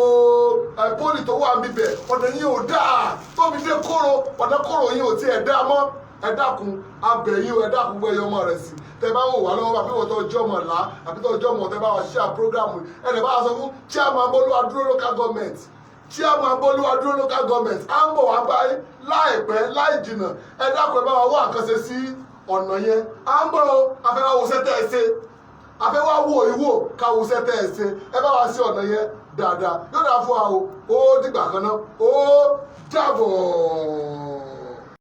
pólì tó wà níbẹ̀, ọ̀nà yìí ò dáa. Tóbi dé Kóró, ọ̀nà Kóró yìí ò tiẹ̀ dáa mọ́. Ẹ dákun, abẹ̀yìn o. Ẹ dákun, gbọ́ ẹyọ ọmọ rẹ̀ sí tẹ bá wò wá lọ́wọ́, àbí wọ́n tó jọ́ ọmọ là, àbí tó jọ́ ọmọ tẹ bá wà share program. Ẹ lè bá wa sọ fún chairman Bólúwadúró local government, chairman Bólúwadúró local government, à ń bọ̀ wá báyìí láìpẹ́ láì jìnà. Ẹ dákun, ẹ bá wa wá àkànṣe sí ọ̀nà yẹn. À ń bọ̀ o. Afẹ́ wá wo sẹ́tẹ̀ ẹ ṣe, afẹ́ wá wo ìwò ká wo sẹ́tẹ̀ ẹ ṣe. Ẹ bá wa sí ọ̀nà yẹn dáadáa, yóò dáa fún wa o. Ó dìgbà kan náà, ó dàbọ̀.